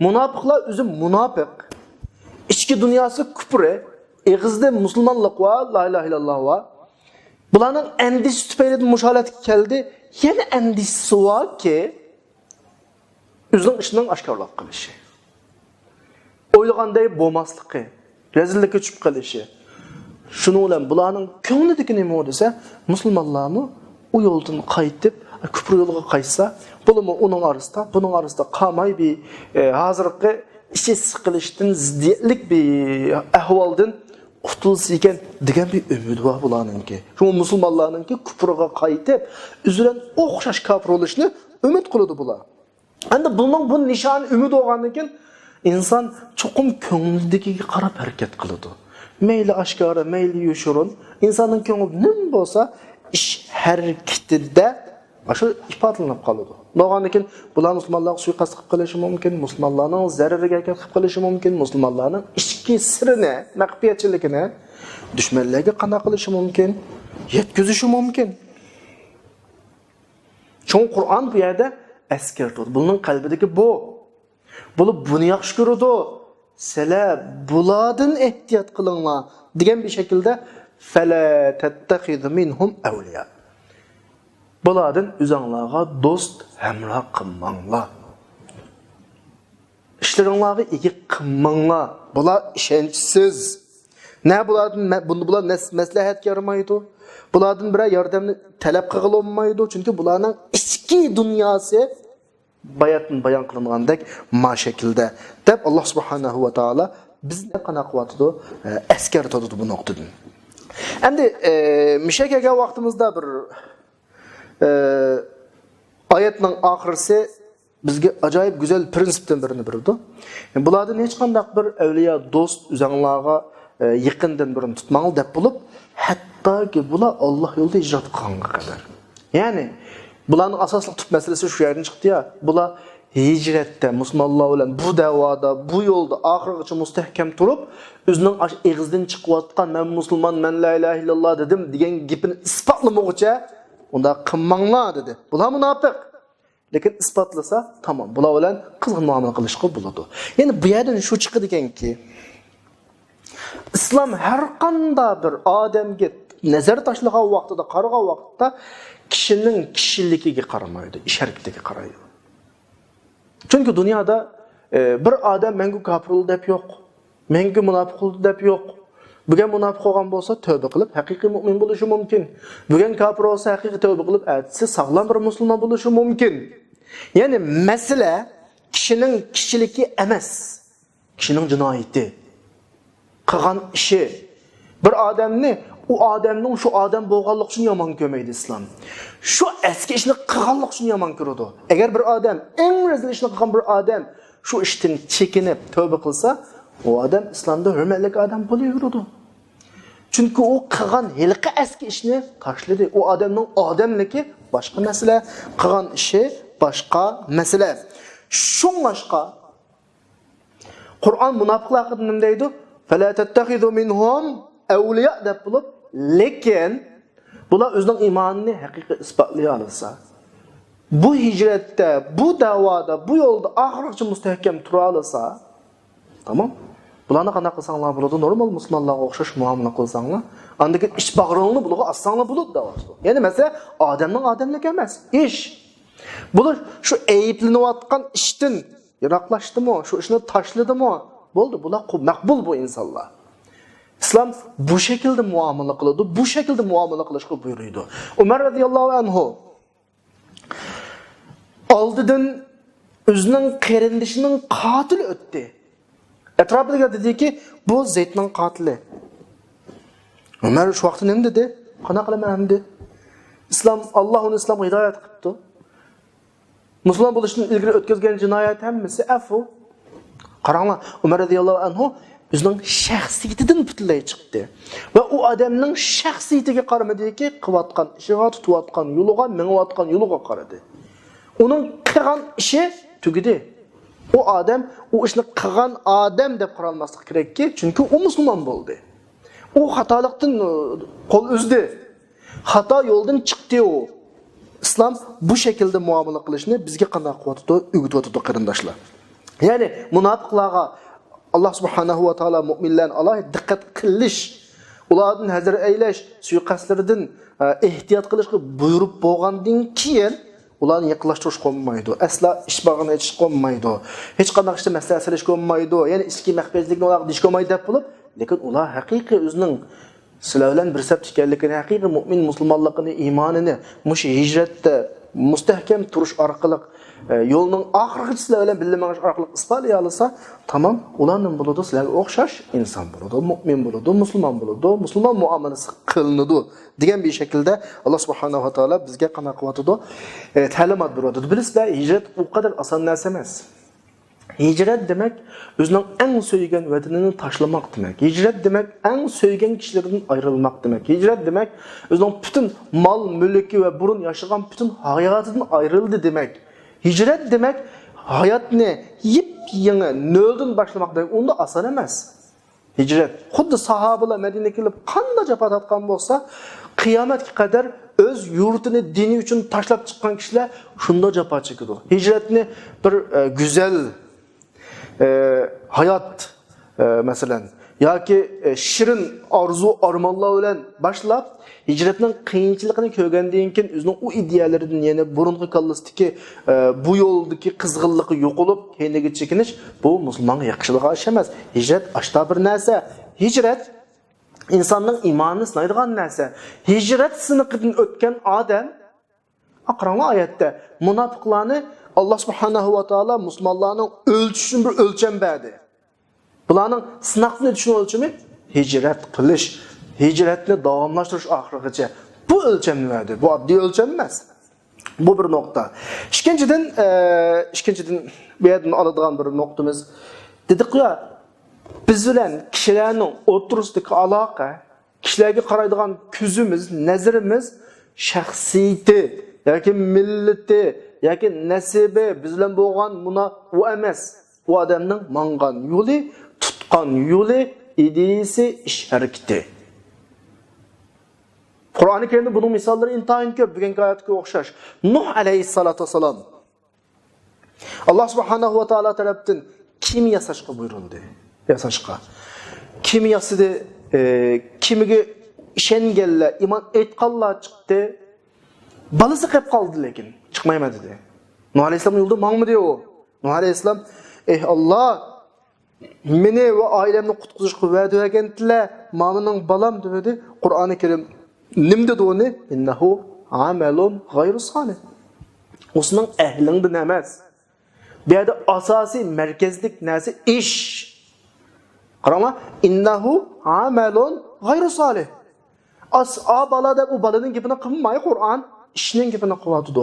مۇناپىقلار ئۆزى مۇناپىق. ئىچكى دۇنياسى كۇپرى، ئېغىزدا مۇسۇلمانلىق بار، لا ئىلاھە ئىللاللاھ بار. بۇلارنىڭ ئەندىشىسى تۈپەيلىدىن مۇشۇ ھالەتكە كەلدى. يەنە ئەندىشىسى باركى، ئۆزىنىڭ ئىشىنىڭ ئاشكارىلاپ قېلىشى، ئويلىغاندەك بولماسلىقى، رەزىللىككە چۈشۈپ قېلىشى. شۇنىڭ بىلەن بۇلارنىڭ كۆڭلىدىكى نېمە دېسە، مۇسۇلمانلارمۇ ئۇ يولدىن قايتىپ، كۇپر يولىغا قايتسا، بۇلىمۇ ئۇنىڭ ئارىسىدا، بۇنىڭ ئارىسىدا قالماي بىر، ئە، ھازىرقى ئىچى سىقىلىشتىن زىددىيەتلىك بىر ئەھۋالدىن قۇتۇلسا ئىكەن دېگەن بىر ئۈمىدى بار بۇلارنىڭكى. شۇڭا مۇسۇلمانلارنىڭكى كۇپرىغا قايتىپ، ئۆزى بىلەن ئوخشاش كاپىر بولۇشنى ئۈمىد قىلىدۇ بۇلار. ئەمدى بۇنىڭ بۇ نىشانى ئۈمىد بولغاندىن كېيىن، ئىنسان چوقۇم كۆڭلىدىكىگە قاراپ ھەرىكەت قىلىدۇ. مەيلى ئاشكارا، مەيلى يوشۇرۇن، ئىنساننىڭ كۆڭلىدە نېمە بولسا، ئىش ھەرىكىتىدە ئاشۇ ئىپادىلىنىپ قالىدۇ. بولغاندىن كېيىن، بۇلار مۇسۇلمانلارغا سۇيىقەست قىلىپ قېلىشى مۇمكىن، مۇسۇلمانلارنىڭ زەرىرىگە ھەرىكەت قىلىپ قېلىشى مۇمكىن، مۇسۇلمانلارنىڭ ئىچكى سىرىنى، مەخپىيەتچىلىكىنى دۈشمەنلەرگە قانداق قىلىشى مۇمكىن، يەتكۈزۈشى مۇمكىن. شۇڭا قۇرئان بۇ يەردە ئەسكەرتىۋاتىدۇ. بۇنىڭ قەلبىدىكى بۇ. بۇلار بۇنى ياخشى كۆرىدۇ. سىلەر بۇلاردىن ئېھتىيات قىلىڭلار دېگەن بىر شەكىلدە، فَلَا تَتَّخِذُوا مِنْهُمْ أَوْلِيَاءَ. بۇلاردىن ئۆزۈڭلارغا دوست، ھەمراھ قىلماڭلار. ئىشلىرىڭلارغا ئىگە قىلماڭلار. بۇلار ئىشەنچسىز. نە بۇلاردىن مە-، بۇ-، بۇلار نەس-، مەسلىھەتكە يارىمايدۇ. بۇلاردىن بىرەر ياردەمنى تەلەپ قىلغىلى بولمايدۇ. چۈنكى بۇلارنىڭ ئىچكى دۇنياسى باياتىن بايان قىلىنغاندەك ما شەكىلدە، دەپ، ئاللا سۇبھانەھۇ ۋە تائالا بىزنى قانداق قىلىۋاتىدۇ؟ ئە، ئەسكەرتىۋاتىدۇ بۇ نۇقتىدىن. ئەمدى، ئە، مۇشۇ يەرگە كەلگەن ۋاقتىمىزدا بىر، ئە، ئايەتنىڭ ئاخىرىسى بىزگە ئاجايىپ گۈزەل پىرىنسىپتىن بىرنى بېرىدۇ. بۇلاردىن ھېچقانداق بىر ئەۋلىيا، دوست، ئۆزەڭلارغا، ئە، يېقىندىن بىرنى تۇتماڭلار دەپ بولۇپ، ھەتتاكى بۇلار ئاللا يولىدا ھىجرەت قىلغانغا قەدەر. يەنى، بۇلارنىڭ ئاساسلىق تۈپ مەسىلىسى شۇ يەردىن چىقتى يا. بۇلار ھىجرەتتە، مۇسۇلمانلار بىلەن بۇ دەۋادا، بۇ يولدا ئاخىرغىچە مۇستەھكەم تۇرۇپ، ئۆزىنىڭ ئاش-، ئېغىزدىن چىقىۋاتقان «مەن مۇسۇلمان، مەن لا ئىلاھە ئىللاللا دېدىم» دېگەن گېپىنى ئىسپاتلىمىغۇچە، «ئۇنداق قىلماڭلار» دېدى. بۇلار مۇناپىق. لېكىن ئىسپاتلىسا، تامام، بۇلار بىلەن قىزغىن مۇئامىلە قىلىشقا بولىدۇ. يەنى بۇ يەردىن شۇ چىقىدىكەنكى، ئىسلام ھەر قانداق بىر ئادەمگە نەزەر تاشلىغان ۋاقتىدا، قارىغان ۋاقىتتا كىشىنىڭ كىشىلىكىگە قارىمايدۇ، ئىش ھەرىكىتىگە قارايدۇ. چۈنكى دۇنيادا، ئە، بىر ئادەم مەڭگۈ كاپىر بولدى دەپ يوق. مەڭگۈ مۇناپىق بولدى دەپ يوق. بۈگۈن مۇناپىق بولغان بولسا، تەۋبە قىلىپ، ھەقىقىي مۇئمىن بولۇشى مۇمكىن. بۈگۈن كاپىر بولسا، ھەقىقىي تەۋبە قىلىپ، ئەتىسى ساغلام بىر مۇسۇلمان بولۇشى مۇمكىن. يەنى مەسىلە كىشىنىڭ كىشىلىكى ئەمەس، كىشىنىڭ جىنايىتى. قىلغان ئىشى. بىر ئادەمنى ئۇ ئادەمنىڭ شۇ ئادەم بولغانلىقى ئۈچۈن يامان كۆرمەيدۇ ئىسلام. شۇ ئەسكى ئىشنى قىلغانلىقى ئۈچۈن يامان كۆرىدۇ. ئەگەر بىر ئادەم ئەڭ رەزىل ئىشنى قىلغان بىر ئادەم شۇ ئىشتىن چېكىنىپ تەۋبە قىلسا، ئۇ ئادەم ئىسلامدا ھۆرمەتلىك ئادەم بولۇۋېرىدۇ. چۈنكى ئۇ قىلغان ھېلىقى ئەسكى ئىشنى تاشلىدى. ئۇ ئادەمنىڭ ئادەملىكى باشقا مەسىلە، قىلغان ئىشى باشقا مەسىلە. شۇڭلاشقا قۇرئان مۇناپىقلار ھەققىدە نېمە دەيدۇ؟ فلا تتخذوا منهم أولياء دەپ بولۇپ، لېكىن بۇلار ئۆزىنىڭ ئىمانىنى ھەقىقىي ئىسپاتلىيالىسا، بۇ ھىجرەتتە، بۇ دەۋادا، بۇ يولدا ئاخىرغىچە مۇستەھكەم تۇرالىسا، تامام. بۇلارنى قانداق قىلساڭلار بولىدۇ؟ نورمال مۇسۇلمانلارغا ئوخشاش مۇئامىلە قىلساڭلار، ئاندىن كېيىن ئىچ باغرىڭنى بۇلارغا ئاچساڭلار بولىدۇ دەۋاتىدۇ. يەنى مەسىلە ئادەمنىڭ ئادەملىك ئەمەس، ئىش. بۇلار شۇ ئەيىبلىنىۋاتقان ئىشتىن يىراقلاشتىمۇ، شۇ ئىشنى تاشلىدىمۇ، بولدى، بۇلار قۇ-، مەقبۇل بۇ ئىنسانلار. ئىسلام بۇ شەكىلدە مۇئامىلە قىلىدۇ، بۇ شەكىلدە مۇئامىلە قىلىشقا بۇيرۇيدۇ. ئۆمەر رەزىياللاھۇ ئەنھۇ ئالدىدىن ئۆزىنىڭ قېرىندىشىنىڭ قاتىلى ئۆتتى. ئەتراپىدىكىلەر دېدىكى، بۇ زەيدنىڭ قاتىلى. ئۆمەر شۇ ۋاقىتتا نېمە دېدى؟ قانداق قىلىمەن ئەمدى؟ ئىسلام، ئاللا ئۇنى ئىسلامغا ھىدايەت قىپتۇ. مۇسۇلمان بولۇشتىن ئىلگىرى ئۆتكۈزگەن جىنايەت ھەممىسى ئەفۇ. قاراڭلار، ئۆمەر رەزىياللاھۇ ئەنھۇ ئۆزىنىڭ شەخسىيىتىدىن پۈتۈنلەي چىقتى. ۋە ئۇ ئادەمنىڭ شەخسىيىتىگە قارىمىدىكى، قىلىۋاتقان ئىشىغا، تۇتۇۋاتقان يولىغا، مېڭىۋاتقان يولىغا قارىدى. ئۇنىڭ قىلغان ئىشى تۈگىدى. ئۇ ئادەم ئۇ ئىشنى قىلغان ئادەم دەپ قارالماسلىق كېرەككى، چۈنكى ئۇ مۇسۇلمان بولدى. ئۇ خاتالىقتىن، ئۇ، قول ئۈزدى. خاتا يولدىن چىقتى ئۇ. ئىسلام بۇ شەكىلدە مۇئامىلە قىلىشنى بىزگە قانداق قىلىۋاتىدۇ؟ ئۆگىتىۋاتىدۇ، قېرىنداشلار. يەنى مۇناپىقلارغا ئاللا سۇبھانەھۇ ۋە تائالا مۆمىنلەرنى ئالاھىدە دىققەت قىلىش، ئۇلاردىن ھەزەر ئەيلەش، سۇيىقەستلىرىدىن، ئە، ئېھتىيات قىلىشقا بۇيرۇپ بولغاندىن كېيىن، ئۇلارنى يېقىنلاشتۇرۇشقا بولمايدۇ. ئەسلا ئىچ باغرىنى ئېچىشقا بولمايدۇ. ھېچقانداق ئىشتا مەسلىھەت سېلىشقا بولمايدۇ. يەنى ئىچكى مەخپىيەتچىلىكنى ئۇلارغا دېيىشكە بولمايدۇ دەپ بولۇپ، لېكىن ئۇلار ھەقىقىي ئۆزىنىڭ سىلەر بىلەن بىر سەپتە ئىكەنلىكىنى، ھەقىقىي مۆمىن مۇسۇلمانلىقىنى، ئىمانىنى مۇشۇ ھىجرەتتە مۇستەھكەم تۇرۇش ئارقىلىق، ئە، يولنىڭ ئاخىرىغىچە سىلەر بىلەن بىللە مېڭىش ئارقىلىق ئىسپاتلىيالىسا، تامام، ئۇلار نېمە بولىدۇ؟ سىلەرگە ئوخشاش ئىنسان بولىدۇ، مۆمىن بولىدۇ، مۇسۇلمان بولىدۇ، مۇسۇلمان مۇئامىلىسى قىلىنىدۇ دېگەن بىر شەكىلدە ئاللا سۇبھانەھۇ ۋە تائالا بىزگە قانداق قىلىۋاتىدۇ؟ ئە، تەلىمات بېرىۋاتىدۇ. بىلىسىلەر، ھىجرەت ئۇ قەدەر ئاسان نەرسە ئەمەس. ھىجرەت دېمەك، ئۆزىنىڭ ئەڭ سۆيگەن ۋەتىنىنى تاشلىماق دېمەك. ھىجرەت دېمەك، ئەڭ سۆيگەن كىشىلىرىدىن ئايرىلماق دېمەك. ھىجرەت دېمەك، ئۆزىنىڭ پۈتۈن مال-مۈلكى ۋە بۇرۇن ياشىغان پۈتۈن ھاياتىدىن ئايرىلدى دېمەك. ھىجرەت دېمەك، ھاياتنى يېپيېڭى نۆلدىن باشلىماق دېمەك. ئۇنداق ئاسان ئەمەس. ھىجرەت. خۇددى ساھابىلار مەدىنىگە كېلىپ قانداق جاپا تارتقان بولسا، قىيامەتكە قەدەر ئۆز يۇرتىنى دىنى ئۈچۈن تاشلاپ چىققان كىشىلەر شۇنداق جاپا چېكىدۇ. ھىجرەتنى بىر، ئە، گۈزەل، ئە، ھايات، ئە، مەسىلەن، ياكى، ئە، شېرىن ئارزۇ-ئارمانلار بىلەن باشلاپ، ھىجرەتنىڭ قىيىنچىلىقىنى كۆرگەندىن كېيىن، ئۆزىنىڭ ئۇ ئىدىيەلىرىدىن، يەنى بۇرۇنقى كاللىسىدىكى، ئە، بۇ يولدىكى قىزغىنلىقى يوقىلىپ، كەينىگە چېكىنىش، بۇ مۇسۇلمانغا يېقىشىدىغان ئىش ئەمەس. ھىجرەت ئاشتا بىر نەرسە. ھىجرەت ئىنساننىڭ ئىمانىنى سىنايدىغان نەرسە. ھىجرەت سىنىقىدىن ئۆتكەن ئادەم، قاراڭلار ئايەتتە، مۇناپىقلارنى ئاللا سۇبھانەھۇ ۋە تائالا مۇسۇلمانلارنىڭ ئۆلچىشى ئۈچۈن بىر ئۆلچەم بەردى. بۇلارنىڭ سىناقتىن ئۆتۈشنىڭ ئۆلچىمى ھىجرەت قىلىش، ھىجرەتنى داۋاملاشتۇرۇش ئاخىرغىچە. بۇ ئۆلچەمنى بەردى. بۇ ئاددىي ئۆلچەم ئەمەس. بۇ بىر نۇقتا. ئىككىنچىدىن، ئە، ئىككىنچىدىن، بۇ يەردىن ئالىدىغان بىر نۇقتىمىز. دېدىققۇ يا، بىز بىلەن كىشىلەرنىڭ ئوتتۇرىسىدىكى ئالاقە، كىشىلەرگە قارايدىغان كۆزىمىز، نەزىرىمىز شەخسىيىتى ياكى مىللىتى ياكى نەسىبى، بىز بىلەن بولغان مۇنا-، ئۇ ئەمەس. ئۇ ئادەمنىڭ ماڭغان يولى، تۇتقان يولى، ئىدىيىسى، ئىش ھەرىكىتى. قۇرئانى كەرىمدە بۇنىڭ مىساللىرى ئىنتايىن كۆپ، بۈگۈنكى ئايەتكە ئوخشاش. نۇھ ئەلەيھىسسالاتۇ ۋەسسالام ئاللا سۇبھانەھۇ ۋە تائالا تەرەپتىن كېمە ياساشقا بۇيرۇلدى. ياساشقا. كېمە ياسىدى. ئى، كېمىگە ئىشەنگەنلەر، ئىمان ئېيتقانلار چىقتى. بالىسى قېلىپ قالدى، لېكىن چىقمايمەن دېدى. نۇھ ئەلەيھىسسالام يولدا ماڭمىدى ئۇ. نۇھ ئەلەيھىسسالام، ئېھ ئاللا، مېنى ۋە ئائىلەمنى قۇتقۇزۇشقا ۋەدە بەرگەنتىلە، مانا مېنىڭ بالام دېدى. قۇرئانى كەرىم نېمە دېدى ئۇنى؟ «ئىننەھۇ ئەمەلۇن غەيرۇ سالىھ.» ئۇ سېنىڭ ئەھلىڭدىن ئەمەس. بۇ يەردە ئاساسىي مەركەزلىك نەرسە ئىش. قاراڭلار، «ئىننەھۇ ئەمەلۇن غەيرۇ سالىھ.» ئاس-، ئا بالا دەپ ئۇ بالىنىڭ گېپىنى قىلماي قۇرئان، ئىشنىڭ گېپىنى قىلىۋاتىدۇ.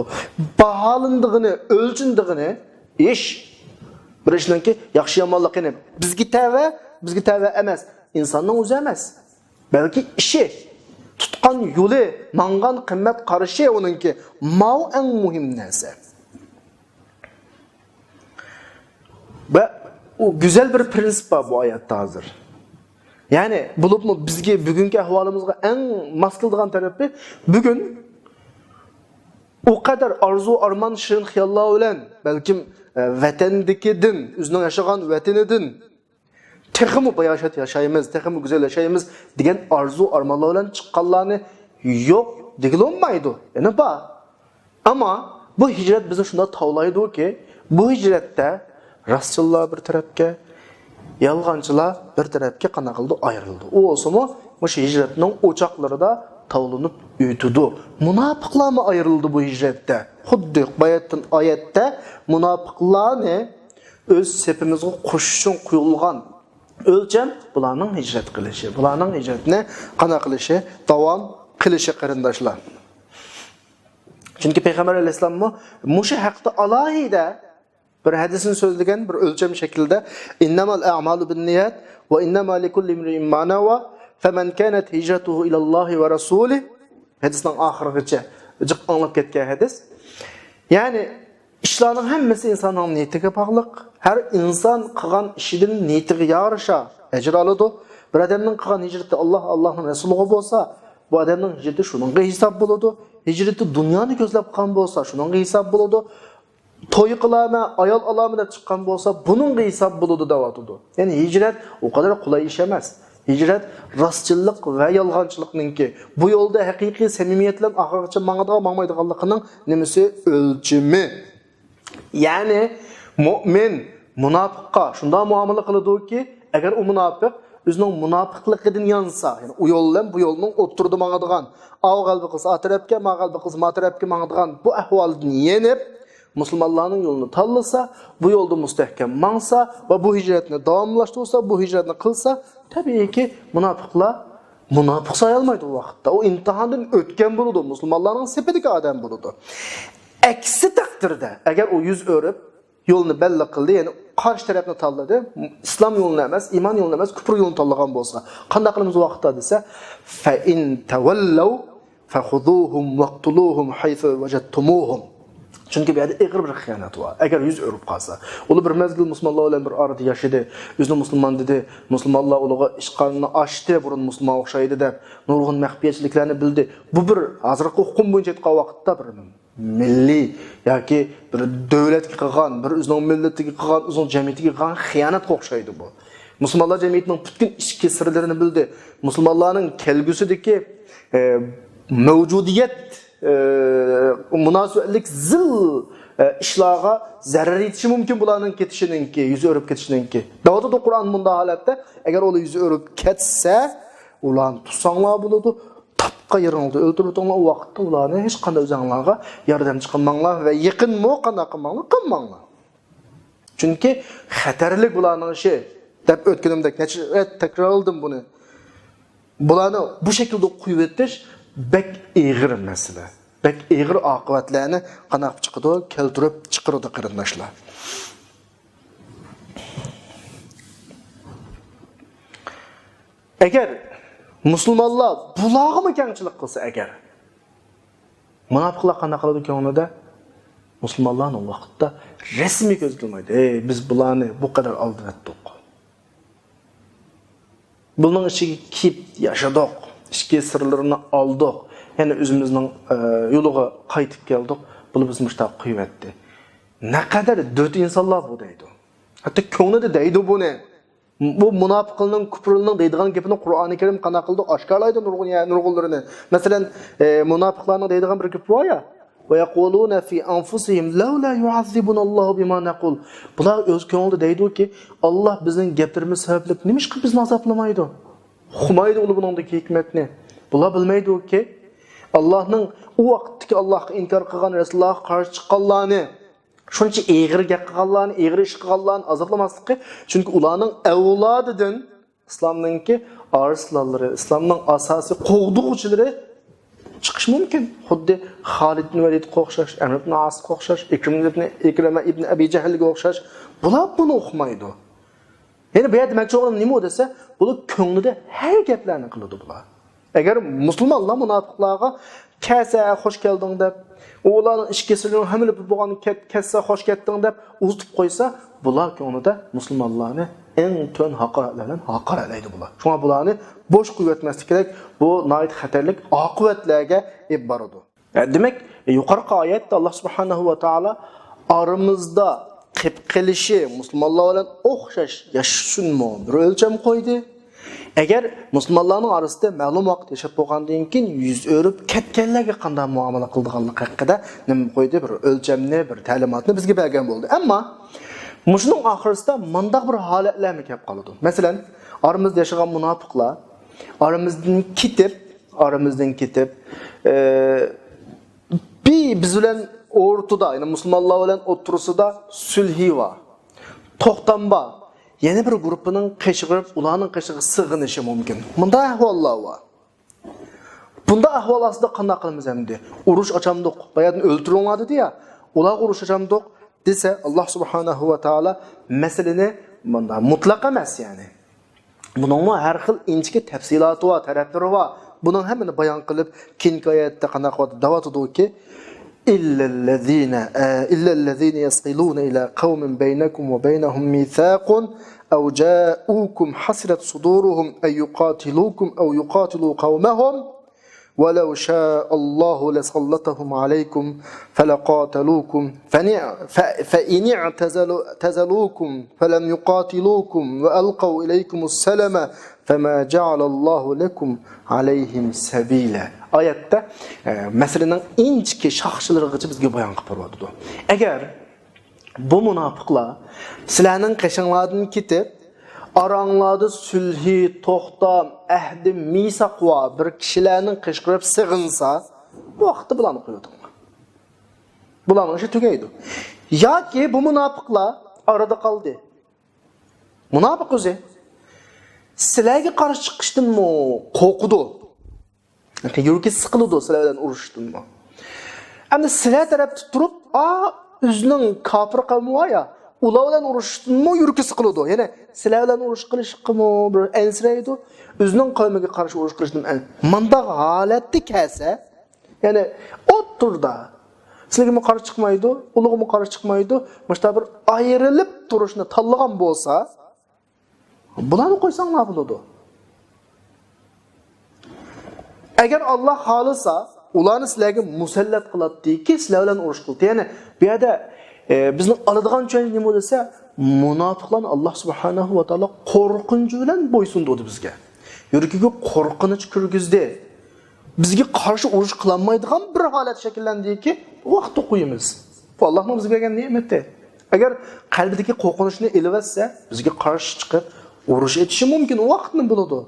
باھالىنىدىغىنى، ئۆلچىنىدىغىنى ئىش. بىر ئىشنىڭكى ياخشى يامانلىقىنى بىزگە تەۋە، بىزگە تەۋە ئەمەس، ئىنساننىڭ ئۆزى ئەمەس. بەلكى ئىشى، تۇتقان يولى، ماڭغان قىممەت قارىشى ئۇنىڭكى. ماۋۇ ئەڭ مۇھىم نەرسە. ۋە ئۇ گۈزەل بىر پرىنسىپ بار بۇ ئايەتتە ھازىر. يەنى، بولۇپمۇ بىزگە بۈگۈنكى ئەھۋالىمىزغا ئەڭ ماس كېلىدىغان تەرىپى، بۈگۈن ئۇ قەدەر ئارزۇ، ئارمان، شېرىن خىياللار بىلەن، بەلكىم، ئە، ۋەتەندىكىدىن، ئۆزىنىڭ ياشىغان ۋەتىنىدىن تېخىمۇ باياشات ياشايمىز، تېخىمۇ گۈزەل ياشايمىز دېگەن ئارزۇ، ئارمانلار بىلەن چىققانلارنى يوق دېگىلى بولمايدۇ، يەنە بار. ئەمما بۇ ھىجرەت بىزنى شۇنداق تاۋلايدۇكى، بۇ ھىجرەتتە راستچىللار بىر تەرەپكە، يالغانچىلار بىر تەرەپكە قانداق قىلىدۇ؟ ئايرىلىدۇ. ئۇ بولسىمۇ مۇشۇ ھىجرەتنىڭ ئوچاقلىرىدا تاۋلىنىپ ئۆتىدۇ. مۇناپىقلارمۇ ئايرىلىدۇ بۇ ھىجرەتتە. خۇددى باياتتىن ئايەتتە مۇناپىقلارنى ئۆز سېپىمىزغا قوشۇشۇڭ قويۇلغان ئۆلچەم بۇلارنىڭ ھىجرەت قىلىشى، بۇلارنىڭ ھىجرەتنى قانداق قىلىشى، داۋام قىلىشى، قېرىنداشلار. چۈنكى پەيغەمبەر ئەلەيھىسسالاممۇ مۇشۇ ھەقتە ئالاھىدە بىر ھەدىسنى سۆزلىگەن، بىر ئۆلچەم شەكلىدە، «ئىننەمەل ئەمالۇ بىننىيات ۋە ئىننەما لىكۇللى ئىمرىئىن ما نەۋا، فەمەن كانەت ھىجرەتۇھۇ ئىلەللاھى ۋە رەسۇلىھ.» ھەدىسنىڭ ئاخىرىغىچە جىق ئاڭلاپ كەتكەن ھەدىس. يەنى، ئىشلارنىڭ ھەممىسى ئىنساننىڭ نىيىتىگە باغلىق. ھەر ئىنسان قىلغان ئىشىدىن، نىيىتىگە يارىشا ئەجىر ئالىدۇ. بىر ئادەمنىڭ قىلغان ھىجرىتى ئاللا، ئاللانىڭ رەسۇلىغا بولسا، بۇ ئادەمنىڭ ھىجرىتى شۇنىڭغا ھېساب بولىدۇ. ھىجرىتى دۇنيانى كۆزلەپ قىلغان بولسا، شۇنىڭغا ھېساب بولىدۇ. توي قىلارمەن، ئايال ئالارمەن دەپ چىققان بولسا، بۇنىڭغا ھېساب بولىدۇ دەۋاتىدۇ. يەنى ھىجرەت ئۇ قەدەر قولاي ئىش ئەمەس. ھىجرەت راستچىللىق ۋە يالغانچىلىقنىڭكى، بۇ يولدا ھەقىقىي سەمىمىيەت بىلەن ئاخىرغىچە ماڭىدىغان، ماڭمايدىغانلىقىنىڭ نېمىسى؟ ئۆلچىمى. يەنى مۆمىن مۇناپىققا شۇنداق مۇئامىلە قىلىدۇكى، ئەگەر ئۇ مۇناپىق ئۆزىنىڭ مۇناپىقلىقىدىن يانسا، يەنى ئۇ يول بىلەن بۇ يولنىڭ ئوتتۇرىدا ماڭىدىغان، ئاۋۇ غەلىبە قىلسا ئا تەرەپكە، ما غەلىبە قىلسا ما تەرەپكە ماڭىدىغان بۇ ئەھۋالدىن يېنىپ، مۇسۇلمانلارنىڭ يولىنى تاللىسا، بۇ يولدا مۇستەھكەم ماڭسا ۋە بۇ ھىجرەتنى داۋاملاشتۇرسا، بۇ ھىجرەتنى قىلسا، تەبىئىيكى، مۇناپىقلار مۇناپىق سايالمايدۇ ئۇ ۋاقىتتا. ئۇ ئىمتىھاندىن ئۆتكەن بولىدۇ، مۇسۇلمانلارنىڭ سېپىدىكى ئادەم بولىدۇ. ئەكسى تەقدىردە، ئەگەر ئۇ يۈز ئۆرۈپ، يولنى بەللىق قىلدى، يەنى قارشى تەرەپنى تاللىدى، ئىسلام يولىنى ئەمەس، ئىمان يولىنى ئەمەس، كۇپۇر يولىنى تاللىغان بولسا، قانداق قىلىمىز ئۇ ۋاقىتتا دېسە، فەئىن تەۋەللەۋ فەخۇزۇھۇم ۋەقتۇلۇھۇم ھەيسۇ ۋەجەدتۇمۇھۇم. چۈنكى بۇ يەردە ئېغىر بىر خىيانەت بار. ئەگەر يۈز ئۆرۈپ قالسا، ئۇلار بىر مەزگىل مۇسۇلمانلار بىلەن بىر ئارىدا ياشىدى، ئۆزىنى مۇسۇلمان دېدى، مۇسۇلمانلار ئۇلارغا ئىشخانىنى ئاچتى، بۇرۇن مۇسۇلمان ئوخشايدۇ دەپ، نۇرغۇن مەخپىيەتچىلىكلەرنى بىلدى. بۇ بىر ھازىرقى ئۇقۇم بويىچە ئېيتقان ۋاقىتتا بىر مىللىي ياكى بىر دۆلەتكە قىلغان، بىر ئۆزىنىڭ مىللىتىگە قىلغان، ئۆزىنىڭ جەمئىيىتىگە قىلغان خىيانەتكە ئوخشايدۇ بۇ. مۇسۇلمانلار جەمئىيىتىنىڭ پۈتكۈل ئىچكى سىرلىرىنى بىلدى. مۇسۇلمانلارنىڭ كەلگۈسىدىكى، ئە، مەۋجۇدىيەت، ئە، مۇناسىۋەتلىك زىل، ئە، ئىشلارغا زەرەر يېتىشى مۇمكىن بۇلارنىڭ كېتىشىنىڭكى، يۈز ئۆرۈپ كېتىشىنىڭكى. دەۋاتىدۇ قۇرئان مۇنداق ھالەتتە، ئەگەر ئۇلار يۈز ئۆرۈپ كەتسە، ئۇلارنى تۇتساڭلار بولىدۇ، تاپقا يېرىڭلاردا ئۆلتۈرۈۋېتىڭلار، ئۇ ۋاقىتتا ئۇلارنى ھېچقانداق ئۆزەڭلارغا ياردەمچى قىلماڭلار ۋە يېقىنمۇ قانداق قىلماڭلار، قىلماڭلار. چۈنكى خەتەرلىك بۇلارنىڭ ئىشى، دەپ ئۆتكىنىمدەك نەچچە رەت تەكرارلىدىم بۇنى. بۇلارنى بۇ شەكىلدە قويۇۋېتىش بەك ئېغىر مەسىلە. بەك ئېغىر ئاقىۋەتلەرنى قانداق چىقىدۇ، كەلتۈرۈپ چىقىرىدۇ، قېرىنداشلار. ئەگەر مۇسۇلمانلار بۇلارغىمۇ كەڭچىلىك قىلسا ئەگەر، مۇناپىقلار قانداق قىلىدۇ كۆڭلىدە؟ مۇسۇلمانلارنى ئۇ ۋاقىتتا رەسمىي كۆزگە ئىلمايدۇ. ھەي، بىز بۇلارنى بۇ قەدەر ئالدىۋەتتۇق. بۇلارنىڭ ئىچىگە كىرىپ ياشىدۇق. ئىچكى سىرلىرىنى ئالدۇق. يەنە ئۆزىمىزنىڭ، ئە، يولىغا قايتىپ كەلدۇق. بۇلار بىزنى مۇشۇنداق قويۇۋەتتى. نەقەدەر دۆت ئىنسانلار بۇ دەيدۇ. ھەتتا كۆڭلىدە دەيدۇ بۇنى. بۇ مۇناپىقلارنىڭ، كۇپۇرلارنىڭ دەيدىغان گېپىنى قۇرئانى كەرىم قانداق قىلىدۇ؟ ئاشكارىلايدۇ نۇرغۇن يە-، نۇرغۇنلىرىنى. مەسىلەن، ئە، مۇناپىقلارنىڭ دەيدىغان بىر گېپى بار يا، «ويقولون في أنفسهم لولا يعذبنا الله بما نقول.» بۇلار ئۆز كۆڭلىدە دەيدۇكى، «ئاللا بىزنىڭ گەپلىرىمىز سەۋەبلىك نېمىشقا بىزنى ئازابلىمايدۇ؟» ئۇقمايدۇ ئۇلار بۇنىڭدىكى ھېكمەتنى. بۇلار بىلمەيدۇكى، ئاللانىڭ ئۇ ۋاقىتتىكى ئاللاغا ئىنكار قىلغان، رەسۇلۇللاغا قارشى چىققانلارنى، شۇنچە ئېغىر گەپ قىلغانلارنى، ئېغىر ئىش قىلغانلارنى ئازابلىماسلىقى، چۈنكى ئۇلارنىڭ ئەۋلادىدىن ئىسلامنىڭكى ئارسلانلىرى، ئىسلامنىڭ ئاساسىي قوغدىغۇچىلىرى چىقىشى مۇمكىن. خۇددى خالىد ئىبن ۋەلىدقا ئوخشاش، ئەمر ئىبن ئاسقا ئوخشاش، ئىكرىمە ئىبن، ئىكرىمە ئىبن ئەبى جەھلگە ئوخشاش. بۇلار بۇنى ئۇقمايدۇ. يەنى بۇ يەردە دېمەكچى بولغىنىم نېمە دېسە، بۇلار كۆڭلىدە ھەر گەپلەرنى قىلىدۇ بۇلار. ئەگەر مۇسۇلمانلار مۇناپىقلارغا كەلسە خوش كەلدىڭ دەپ، ئۇلارنىڭ ئىچكى سىرلىرىنىڭ ھەممىنى بىلىپ بولغان كەت-، كەتسە خوش كەتتىڭ دەپ ئۇزىتىپ قويسا، بۇلار كۆڭلىدە مۇسۇلمانلارنى ئەڭ تۆۋەن ھاقارەتلەر بىلەن ھاقارەتلەيدۇ بۇلار. شۇڭا بۇلارنى بوش قويۇۋەتمەسلىك كېرەك. بۇ ناھايىتى خەتەرلىك ئاقىۋەتلەرگە ئېلىپ بارىدۇ. دېمەك، يۇقىرىقى ئايەتتە ئاللا سۇبھانەھۇ ۋە تائالا ئارىمىزدا قېلىپ قېلىشى مۇسۇلمانلار بىلەن ئوخشاش ياشىسۇنمۇ بىر ئۆلچەم قويدى. ئەگەر مۇسۇلمانلارنىڭ ئارىسىدا مەلۇم ۋاقىت ياشاپ بولغاندىن كېيىن يۈز ئۆرۈپ كەتكەنلەرگە قانداق مۇئامىلە قىلىدىغانلىقى ھەققىدە نېمە قويدى، بىر ئۆلچەمنى، بىر تەلىماتنى بىزگە بەرگەن بولدى. ئەمما مۇشۇنىڭ ئاخىرىسىدا مۇنداق بىر ھالەتلەرمۇ كېلىپ قالىدۇ. مەسىلەن، ئارىمىزدا ياشىغان مۇناپىقلار ئارىمىزدىن كېتىپ، ئارىمىزدىن كېتىپ، ئى، بى-، بىز بىلەن ئورتىدا، يەنى مۇسۇلمانلار بىلەن ئوتتۇرىسىدا سۈلھى بار، توختام بار. يەنە بىر گۇرۇپپىنىڭ قېشىغا بېرىپ، ئۇلارنىڭ قېشىغا سىغىنىشى مۇمكىن. مۇنداق ئەھۋاللار بار. بۇنداق ئەھۋال ئاستىدا قانداق قىلىمىز ئەمدى؟ ئۇرۇش ئاچامدۇق، بايادىن ئۆلتۈرۈڭلار دېدى يا، ئۇلارغا ئۇرۇش ئاچامدۇق دېسە، ئاللا سۇبھانەھۇ ۋە تائالا مەسىلىنى مۇنداق مۇتلەق ئەمەس، يەنى. بۇنىڭمۇ ھەر خىل ئىنچىكە تەپسىلاتى بار، تەرەپلىرى بار. بۇنىڭ ھەممىنى بايان قىلىپ، كېيىنكى ئايەتتە قانداق دەۋاتىدۇكى، إلا الذين، إلا الذين يصلون إلى قوم بينكم وبينهم ميثاق أو جاءوكم حصرت صدورهم أن يقاتلوكم أو يقاتلوا قومهم ولو شاء الله لسلطهم عليكم فلقاتلوكم فإن اعتزلوا-، اعتزلوكم فلم يقاتلوكم وألقوا إليكم السلم فما جعل الله لكم عليهم سبيلا. ئايەتتە، ئە، مەسىلىنىڭ ئىنچىكە شاخچىلىرىغىچە بىزگە بايان قىلىپ بېرىۋاتىدۇ. ئەگەر بۇ مۇناپىقلار سىلەرنىڭ قېشىڭلاردىن كېتىپ، ئاراڭلاردا سۈلھى، توختام، ئەھدى، مىساق بار بىر كىشىلەرنىڭ قېشىغا بېرىپ سىغىنسا، بۇ ۋاقىتتا بۇلارنى قويۇۋېتىڭلار. بۇلارنىڭ ئىشى تۈگەيدۇ. ياكى بۇ مۇناپىقلار ئارىدا قالدى. مۇناپىق ئۆزى سىلەرگە قارشى چىقىشتىنمۇ قورقىدۇ. يۈرىكى سىقىلىدۇ سىلەر بىلەن ئۇرۇشۇشتىنمۇ. ئەمدى سىلەر تەرەپتە تۇرۇپ، ئا، ئۆزىنىڭ كاپىر قەۋمى بار يا، ئۇلار بىلەن ئۇرۇشۇشتىنمۇ يۈرىكى سىقىلىدۇ. يەنى سىلەر بىلەن ئۇرۇش قىلىشقىمۇ بىر ئەنسىرەيدۇ. ئۆزىنىڭ قەۋمىگە قارشى ئۇرۇش قىلىشتىن ئەن-، مانداق ھالەتتە كەلسە، يەنى ئوتتۇرىدا سىلىگىمۇ قارشى چىقمايدۇ، ئۇلىغىمۇ قارشى چىقمايدۇ. مۇشۇنداق بىر ئايرىلىپ تۇرۇشنى تاللىغان بولسا، بۇلارنى قويساڭلار بولىدۇ. ئەگەر ئاللا خالىسا، ئۇلارنى سىلەرگە مۇسەللەت قىلاتتىكى، سىلەر بىلەن ئۇرۇش قىلدى. يەنى بۇ يەردە، ئە، بىزنىڭ ئالىدىغان چۈشەنچە نېمە دېسە، مۇناپىقلارنى ئاللا سۇبھانەھۇ ۋە تائالا قورقۇنچى بىلەن بويسۇندۇردى بىزگە. يۈرىكىگە قورقۇنچ كىرگۈزدى. بىزگە قارشى ئۇرۇش قىلالمايدىغان بىر ھالەت شەكىللەندىكى، ۋاقىت ئوقۇيمىز. بۇ ئاللانىڭ بىزگە بەرگەن نېمىتى. ئەگەر قەلبىدىكى قورقۇنچنى ئېلىۋەتسە، بىزگە قارشى چىقىپ ئۇرۇش ئېتىشى مۇمكىن، ۋاقىتنى بولىدۇ.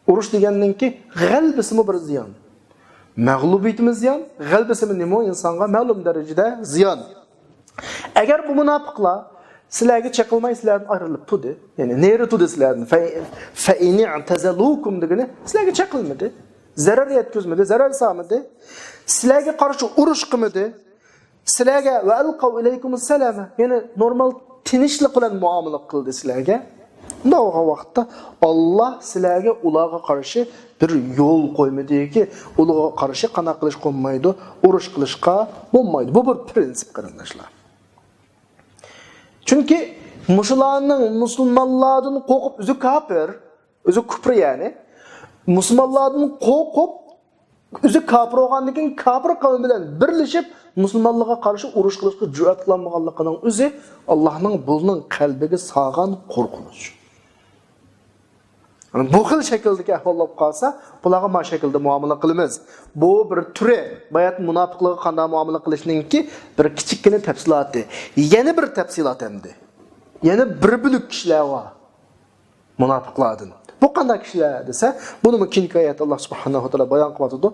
ئۇرۇش دېگەننىڭكى غەلىبىسىمۇ بىر زىيان. مەغلۇبىيىتىمۇ زىيان، غەلىبىسىمۇ نېمە ئىنسانغا مەلۇم دەرىجىدە زىيان. ئەگەر بۇ مۇناپىقلار سىلەرگە چېقىلماي سىلەردىن ئايرىلىپ تۇردى، يەنى نېرى تۇردى سىلەردىن، فە-، فەئىنى ئەتەزەلۇكۇم دېگىنى سىلەرگە چېقىلمىدى، زەرەر يەتكۈزمىدى، زەرەر سالمىدى، سىلەرگە قارشى ئۇرۇش قىلمىدى، سىلەرگە ۋە ئەلقەۋ ئىلەيكۇمۇس سەلامە، يەنى نورمال تىنچلىق بىلەن مۇئامىلە قىلدى سىلەرگە. ئۇنداق بولغان ۋاقىتتا ئاللا سىلەرگە ئۇلارغا قارشى بىر يول قويمىدىكى، ئۇلارغا قارشى قانداق قىلىشقا بولمايدۇ، ئۇرۇش قىلىشقا بولمايدۇ. بۇ بىر پرىنسىپ، قېرىنداشلار. چۈنكى مۇشۇلارنىڭ مۇسۇلمانلاردىن قورقۇپ، ئۆزى كاپىر، ئۆزى كۇپرى يەنى، مۇسۇلمانلاردىن قورقۇپ، ئۆزى كاپىر بولغاندىن كېيىن كاپىر قەۋم بىلەن بىرلىشىپ، مۇسۇلمانلارغا قارشى ئۇرۇش قىلىشقا جۈرئەت قىلالمىغانلىقىنىڭ ئۆزى ئاللانىڭ بۇلارنىڭ قەلبىگە سالغان قورقۇنچ. يەنى بۇ خىل شەكىلدىكى ئەھۋال بولۇپ قالسا، بۇلارغا ما شەكىلدە مۇئامىلە قىلىمىز. بۇ بىر تۈرى، بايات مۇناپىقلارغا قانداق مۇئامىلە قىلىشنىڭكى بىر كىچىككىنە تەپسىلاتى. يەنە بىر تەپسىلات ئەمدى. يەنە بىر بۆلەك كىشىلەر بار مۇناپىقلاردىن. بۇ قانداق كىشىلەر دېسە، بۇنىمۇ كېيىنكى ئايەتتە ئاللا سۇبھانەھۇ ۋە تائالا بايان قىلىۋاتىدۇ.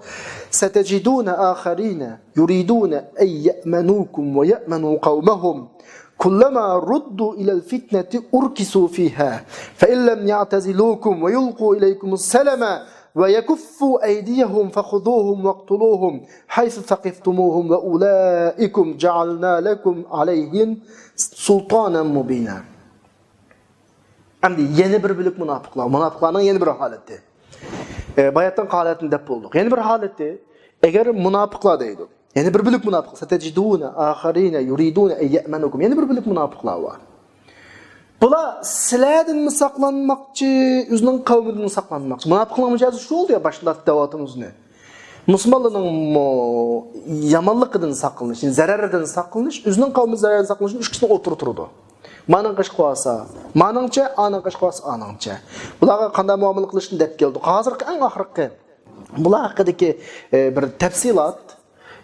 ستجدون آخرين يريدون أن يأمنوكم ويأمنوا قومهم كلما ردوا إلى الفتنة أركسوا فيها فإن لم يعتزلوكم ويلقوا إليكم السلم ويكفوا أيديهم فخذوهم واقتلوهم حيث ثقفتموهم وأولئكم جعلنا لكم عليهم سلطانا مبينا. ئەمدى يەنە بىر بۆلەك مۇناپىقلار، مۇناپىقلارنىڭ يەنە بىر ھالىتى. ئە، باياتنىڭ ھالىتىنى دەپ بولدۇق. يەنە بىر ھالىتى، ئەگەر مۇناپىقلار دەيدۇ. يەنە بىر بۆلەك مۇناپىق. ستجدون آخرين يريدون أن يأمنوكم. يەنە بىر بۆلەك مۇناپىقلار بار. بۇلار سىلەردىنمۇ ساقلانماقچى، ئۆزىنىڭ قەۋمىدىنمۇ ساقلانماقچى. مۇناپىقنىڭ مىجەزى شۇ بولدى يا، باشتا دەۋاتىمىزنى. مۇسۇلمانلارنىڭمۇ يامانلىقىدىن ساقلىنىش، زەرەردىن ساقلىنىش، ئۆزىنىڭ قەۋمى زەرەردىن ساقلىنىش، ئۈچ كىشىنىڭ ئوتتۇرا تۇرىدۇ. مانىڭ قىلىشقا بولسا مانىڭچە، ئانىڭ قىلىشقا بولسا ئانىڭچە. بۇلارغا قانداق مۇئامىلە قىلىشنى دەپ كەلدۇق. ھازىرقى ئەڭ ئاخىرقى بۇلار ھەققىدىكى، ئە، بىر تەپسىلات.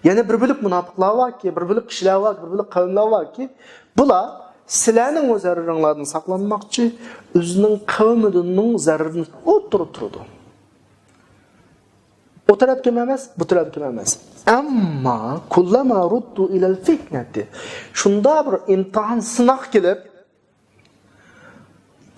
يەنە بىر بۆلەك مۇناپىقلار باركى، بىر بۆلەك كىشىلەر باركى، بىر بۆلەك قەۋملەر باركى، بۇلار سىلەرنىڭ زەرىرىڭلاردىن ساقلانماقچى، ئۆزىنىڭ قەۋمىدىنمۇ زەرىرىدىن ئوتتۇرا تۇرىدۇ. ئۇ تەرەپكىمۇ ئەمەس، بۇ تەرەپكىمۇ ئەمەس. ئەمما كۇللەما رۇددۇ ئىلەل فىتنەتى. شۇنداق بىر ئىمتىھان، سىناق كېلىپ،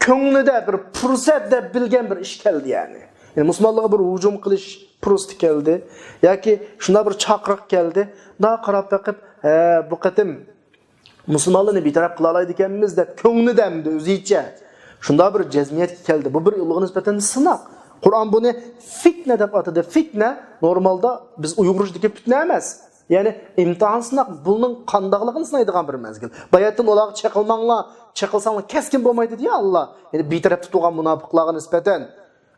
كۆڭلىدە بىر پۇرسەت دەپ بىلگەن بىر ئىش كەلدى، يەنى. يەنى مۇسۇلمانلارغا بىر ھۇجۇم قىلىش پۇرسىتى كەلدى. ياكى شۇنداق بىر چاقىرىق كەلدى. دا قاراپ بېقىپ، ھە، بۇ قېتىم مۇسۇلمانلارنى بىتەرەپ قىلالايدىكەنمىز دەپ كۆڭلىدە ئەمدى ئۆزىچە شۇنداق بىر جەزمىيەتكە كەلدى. بۇ بىر ئۇلارغا نىسبەتەن سىناق. قۇرئان بۇنى فىتنە دەپ ئاتىدى. فىتنە نورمالدا بىز ئۇيغۇرچىدىكى پىتنە ئەمەس. يەنى ئىمتىھان، سىناق، بۇنىڭ قانداقلىقىنى سىنايدىغان بىر مەزگىل. باياتتىن ئۇلارغا چېقىلماڭلار، چېقىلساڭلار كەسكىن بولمايدۇ دېدى ئاللا. يەنى بىتەرەپ تۇتۇلغان مۇناپىقلارغا نىسبەتەن.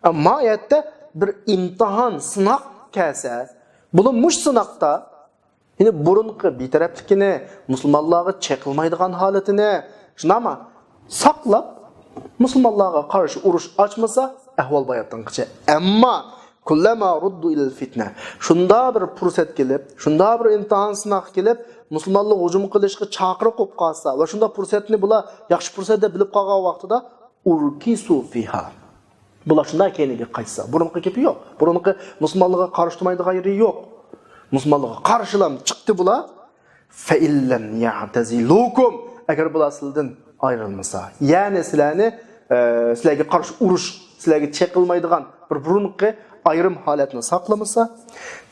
ئەمما ئايەتتە بىر ئىمتىھان، سىناق كەلسە، بۇلار مۇشۇ سىناقتا يەنى بۇرۇنقى بىتەرەپلىكىنى، مۇسۇلمانلارغا چېقىلمايدىغان ھالىتىنى، شۇنداقمۇ؟ ساقلاپ، مۇسۇلمانلارغا قارشى ئۇرۇش ئاچمىسا، ئەھۋال باياتتىنقىچە. ئەمما كۇللەما رۇددۇ ئىلەل فىتنە. شۇنداق بىر پۇرسەت كېلىپ، شۇنداق بىر ئىمتىھان، سىناق كېلىپ، مۇسۇلمانلارغا ھۇجۇم قىلىشقا چاقىرىق بولۇپ قالسا ۋە شۇنداق پۇرسەتنى بۇلار ياخشى پۇرسەت دەپ بىلىپ قالغان ۋاقتىدا، ئۇركىسۇ فىھا. بۇلار شۇنداق كەينىگە قاچسا، بۇرۇنقى گېپى يوق. بۇرۇنقى مۇسۇلمانلارغا قارشى تۇرمايدىغان يېرى يوق. مۇسۇلمانلارغا قارشىلا چىقتى بۇلار. فەئىللەم يەتەزىلۇكۇم. ئەگەر بۇلار سىلىدىن ئايرىلمىسا، يەنى سىلەرنى، ئە، سىلەرگە قارشى ئۇرۇش، سىلەرگە چېقىلمايدىغان بىر بۇرۇنقى ئايرىم ھالەتنى ساقلىمىسا،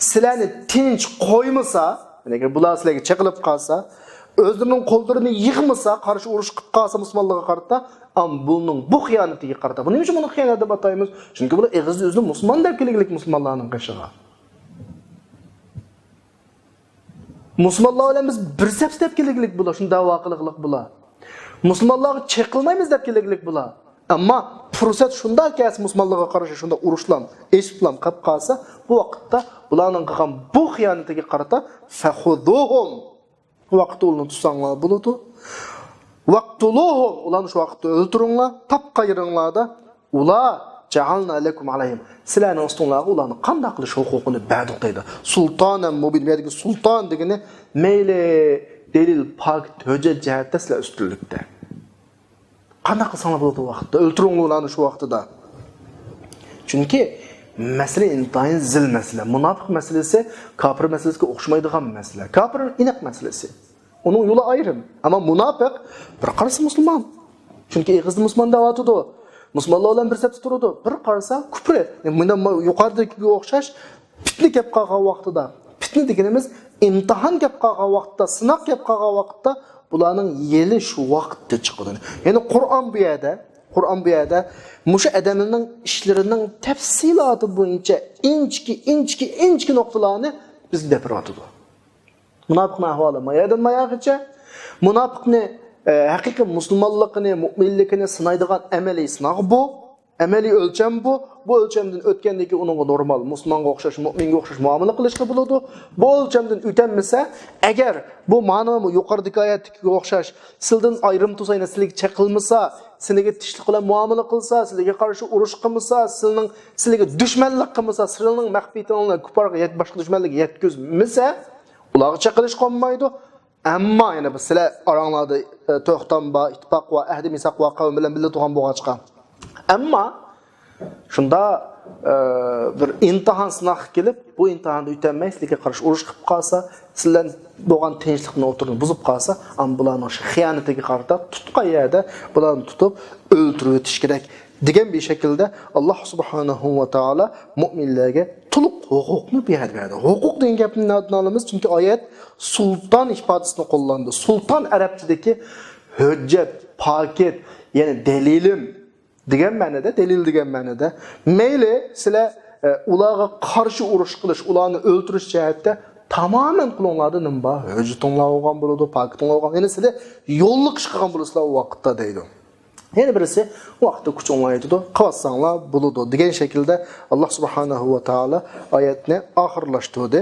سىلەرنى تىنچ قويمىسا، يەنى ئەگەر بۇلار سىلەرگە چېقىلىپ قالسا، ئۆزلىرىنىڭ قوللىرىنى يىغمىسا، قارشى ئۇرۇش قىلىپ قالسا مۇسۇلمانلارغا قارىتا، ئەم بۇنىڭ بۇ خىيانىتىگە قارىتا. بۇنى نېمە ئۈچۈن بۇنى خىيانەت دەپ ئاتايمىز؟ چۈنكى بۇلار ئېغىزدا ئۆزىنى مۇسۇلمان دەپ كەلگىلىك مۇسۇلمانلارنىڭ قېشىغا. مۇسۇلمانلار بىلەن بىز بىر سەپتە دەپ كەلگىلىك بۇلار، شۇنى دەۋا قىلغىلىق بۇلار. مۇسۇلمانلارغا چېقىلمايمىز دەپ كەلگىلىك بۇلار. ئەمما پۇرسەت شۇنداق كەلسە، مۇسۇلمانلارغا قارشى شۇنداق ئۇرۇشلام، ئېچىپلام قېلىپ قالسا، بۇ ۋاقىتتا بۇلارنىڭ قىلغان بۇ خىيانىتىگە قارىتا، فەخۇزۇھۇم. بۇ ۋاقىتتا ئۇلارنى تۇتساڭلار بولىدۇ. ۋەقتۇلۇھۇم، ئۇلارنى شۇ ۋاقىتتا ئۆلتۈرۈڭلار، تاپقان يېرىڭلاردا. ئۇلار جەئەلنا لەكۇم ئەلەيھىم، سىلەرنىڭ ئۈستۈڭلارغا ئۇلارنى قانداق قىلىش ھوقۇقىنى بەردۇق دەيدۇ. سۇلتانەن مۇبىن، بۇ يەردىكى سۇلتان دېگىنى مەيلى دەلىل، پاكىت، ھۆججەت جەھەتتە سىلەر ئۈستۈنلۈكتە. قانداق قىلساڭلار بولىدۇ ئۇ ۋاقىتتا، ئۆلتۈرۈڭلار ئۇلارنى شۇ ۋاقتىدا. چۈنكى مەسىلە ئىنتايىن زىل مەسىلە. مۇناپىق مەسىلىسى كاپىر مەسىلىسىگە ئوخشىمايدىغان مەسىلە. كاپىر ئېنىق مەسىلىسى. ئۇنىڭ يولى ئايرىم. ئەمما مۇناپىق بىر قارىسا مۇسۇلمان. چۈنكى ئېغىزدا مۇسۇلمان دەۋاتىدۇ. مۇسۇلمانلار بىلەن بىر سەپتە تۇرىدۇ. بىر قارىسا كۇپرى. مۇنداق يۇقىرىدىكىگە ئوخشاش پىتنە كەپ قالغان ۋاقتىدا، پىتنە دېگىنىمىز ئىمتىھان كەپ قالغان ۋاقتىدا، سىناق كەپ قالغان ۋاقتىدا بۇلارنىڭ يېلى شۇ ۋاقىتتا چىقىدۇ. يەنى قۇرئان بۇ يەردە، قۇرئان بۇ يەردە مۇشۇ ئادەمنىڭ ئىشلىرىنىڭ تەپسىلاتى بويىچە ئىنچىكە، ئىنچىكە، ئىنچىكە نۇقتىلارنى بىزگە دەپ بېرىۋاتىدۇ. مۇناپىقنىڭ ئەھۋالى مايادىن ماياغىچە. مۇناپىقنى، ئە، ھەقىقىي مۇسۇلمانلىقىنى، مۇئمىنلىكىنى سىنايدىغان ئەمەلىي سىناق بۇ. ئەمەلىي ئۆلچەم بۇ. بۇ ئۆلچەمدىن ئۆتكەندىن كېيىن ئۇنىڭغا نورمال مۇسۇلمانغا ئوخشاش، مۇئمىنگە ئوخشاش مۇئامىلە قىلىشقا بولىدۇ. بۇ ئۆلچەمدىن ئۆتەلمىسە، ئەگەر بۇ مانا بۇ يۇقىرىدىكى ئايەتتىكىگە ئوخشاش سىلىدىن ئايرىم تۇرسا، يەنە سىلىگە چېقىلمىسا، سىلىگە تىنچلىق بىلەن مۇئامىلە قىلسا، سىلىگە قارشى ئۇرۇش قىلمىسا، سىلىنىڭ، سىلىگە دۈشمەنلىك قىلمىسا، سىلىنىڭ مەخپىيىتىڭلارنى كۇپپارغا يەت-، باشقا دۈشمەنلىككە يەتكۈزمىسە، ئۇلارغا چېقىلىشقا بولمايدۇ. ئەمما يەنە بىر سىلەر ئاراڭلاردا، ئە، تۆھپەم بار، ئىتتىپاق بار، ئەھدى مىساق بار قەۋم بىلەن بىللە تۇرغان بولغاچقا. ئەمما شۇنداق، ئە، بىر ئىمتىھان سىناققا كېلىپ، بۇ ئىمتىھاندا ئۆتەلمەي، سىلەرگە قارشى ئۇرۇش قىلىپ قالسا، سىلەر بولغان تىنچلىقنى ئوتتۇرىدىن بۇزۇپ قالسا، ئەمما بۇلارنىڭ شۇ خىيانىتىگە قارىتا تۇتقان يەردە بۇلارنى تۇتۇپ ئۆلتۈرۈۋېتىش كېرەك. دېگەن بىر شەكىلدە ئاللا سۇبھانەھۇ ۋە تائالا مۇئمىنلەرگە تولۇق ھوقۇقنى بۇ يەردە بەردى. ھوقۇق دېگەن گەپنى نەدىن ئالىمىز؟ چۈنكى ئايەت سۇلتان ئىپادىسىنى قوللاندى. سۇلتان ئەرەبچىدىكى ھۆججەت، پاكىت، يەنى دەلىلىم دېگەن مەنىدە، دەلىل دېگەن مەنىدە. مەيلى سىلەر، ئە، ئۇلارغا قارشى ئۇرۇش قىلىش، ئۇلارنى ئۆلتۈرۈش جەھەتتە تامامەن قولۇڭلاردا نېمە بار؟ ھۆججىتىڭلار بولغان بولىدۇ، پاكىتىڭلار بولغان. يەنى سىلەر يوللۇق ئىش قىلغان بولىسىلەر ئۇ ۋاقىتتا دەيدۇ. يەنە بىرسى، ۋاقىتتا كۈچ ئوڭايتىدۇ، قىلىۋاتساڭلار بولىدۇ دېگەن شەكىلدە ئاللاھ سۇبھانەھۇ ۋە تائالا ئايەتنى ئاخىرلاشتۇردى.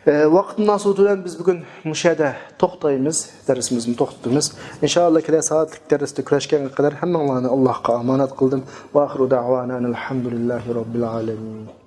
ئە، ۋاقىت مۇناسىۋىتى بىلەن بىز بۈگۈن مۇشۇ يەردە توختايمىز، دەرسىمىزنى توختىتىمىز. ئىنشائاللا، كېلەر سائەتلىك دەرستە كۆرۈشكەنگە قەدەر ھەممىڭلارنى ئاللاھقا ئامانەت قىلدىم. ۋە ئاخىرۇ دەئۋانا ئەنىل ھەمدۇلىللاھى رەببىل ئالەمىن.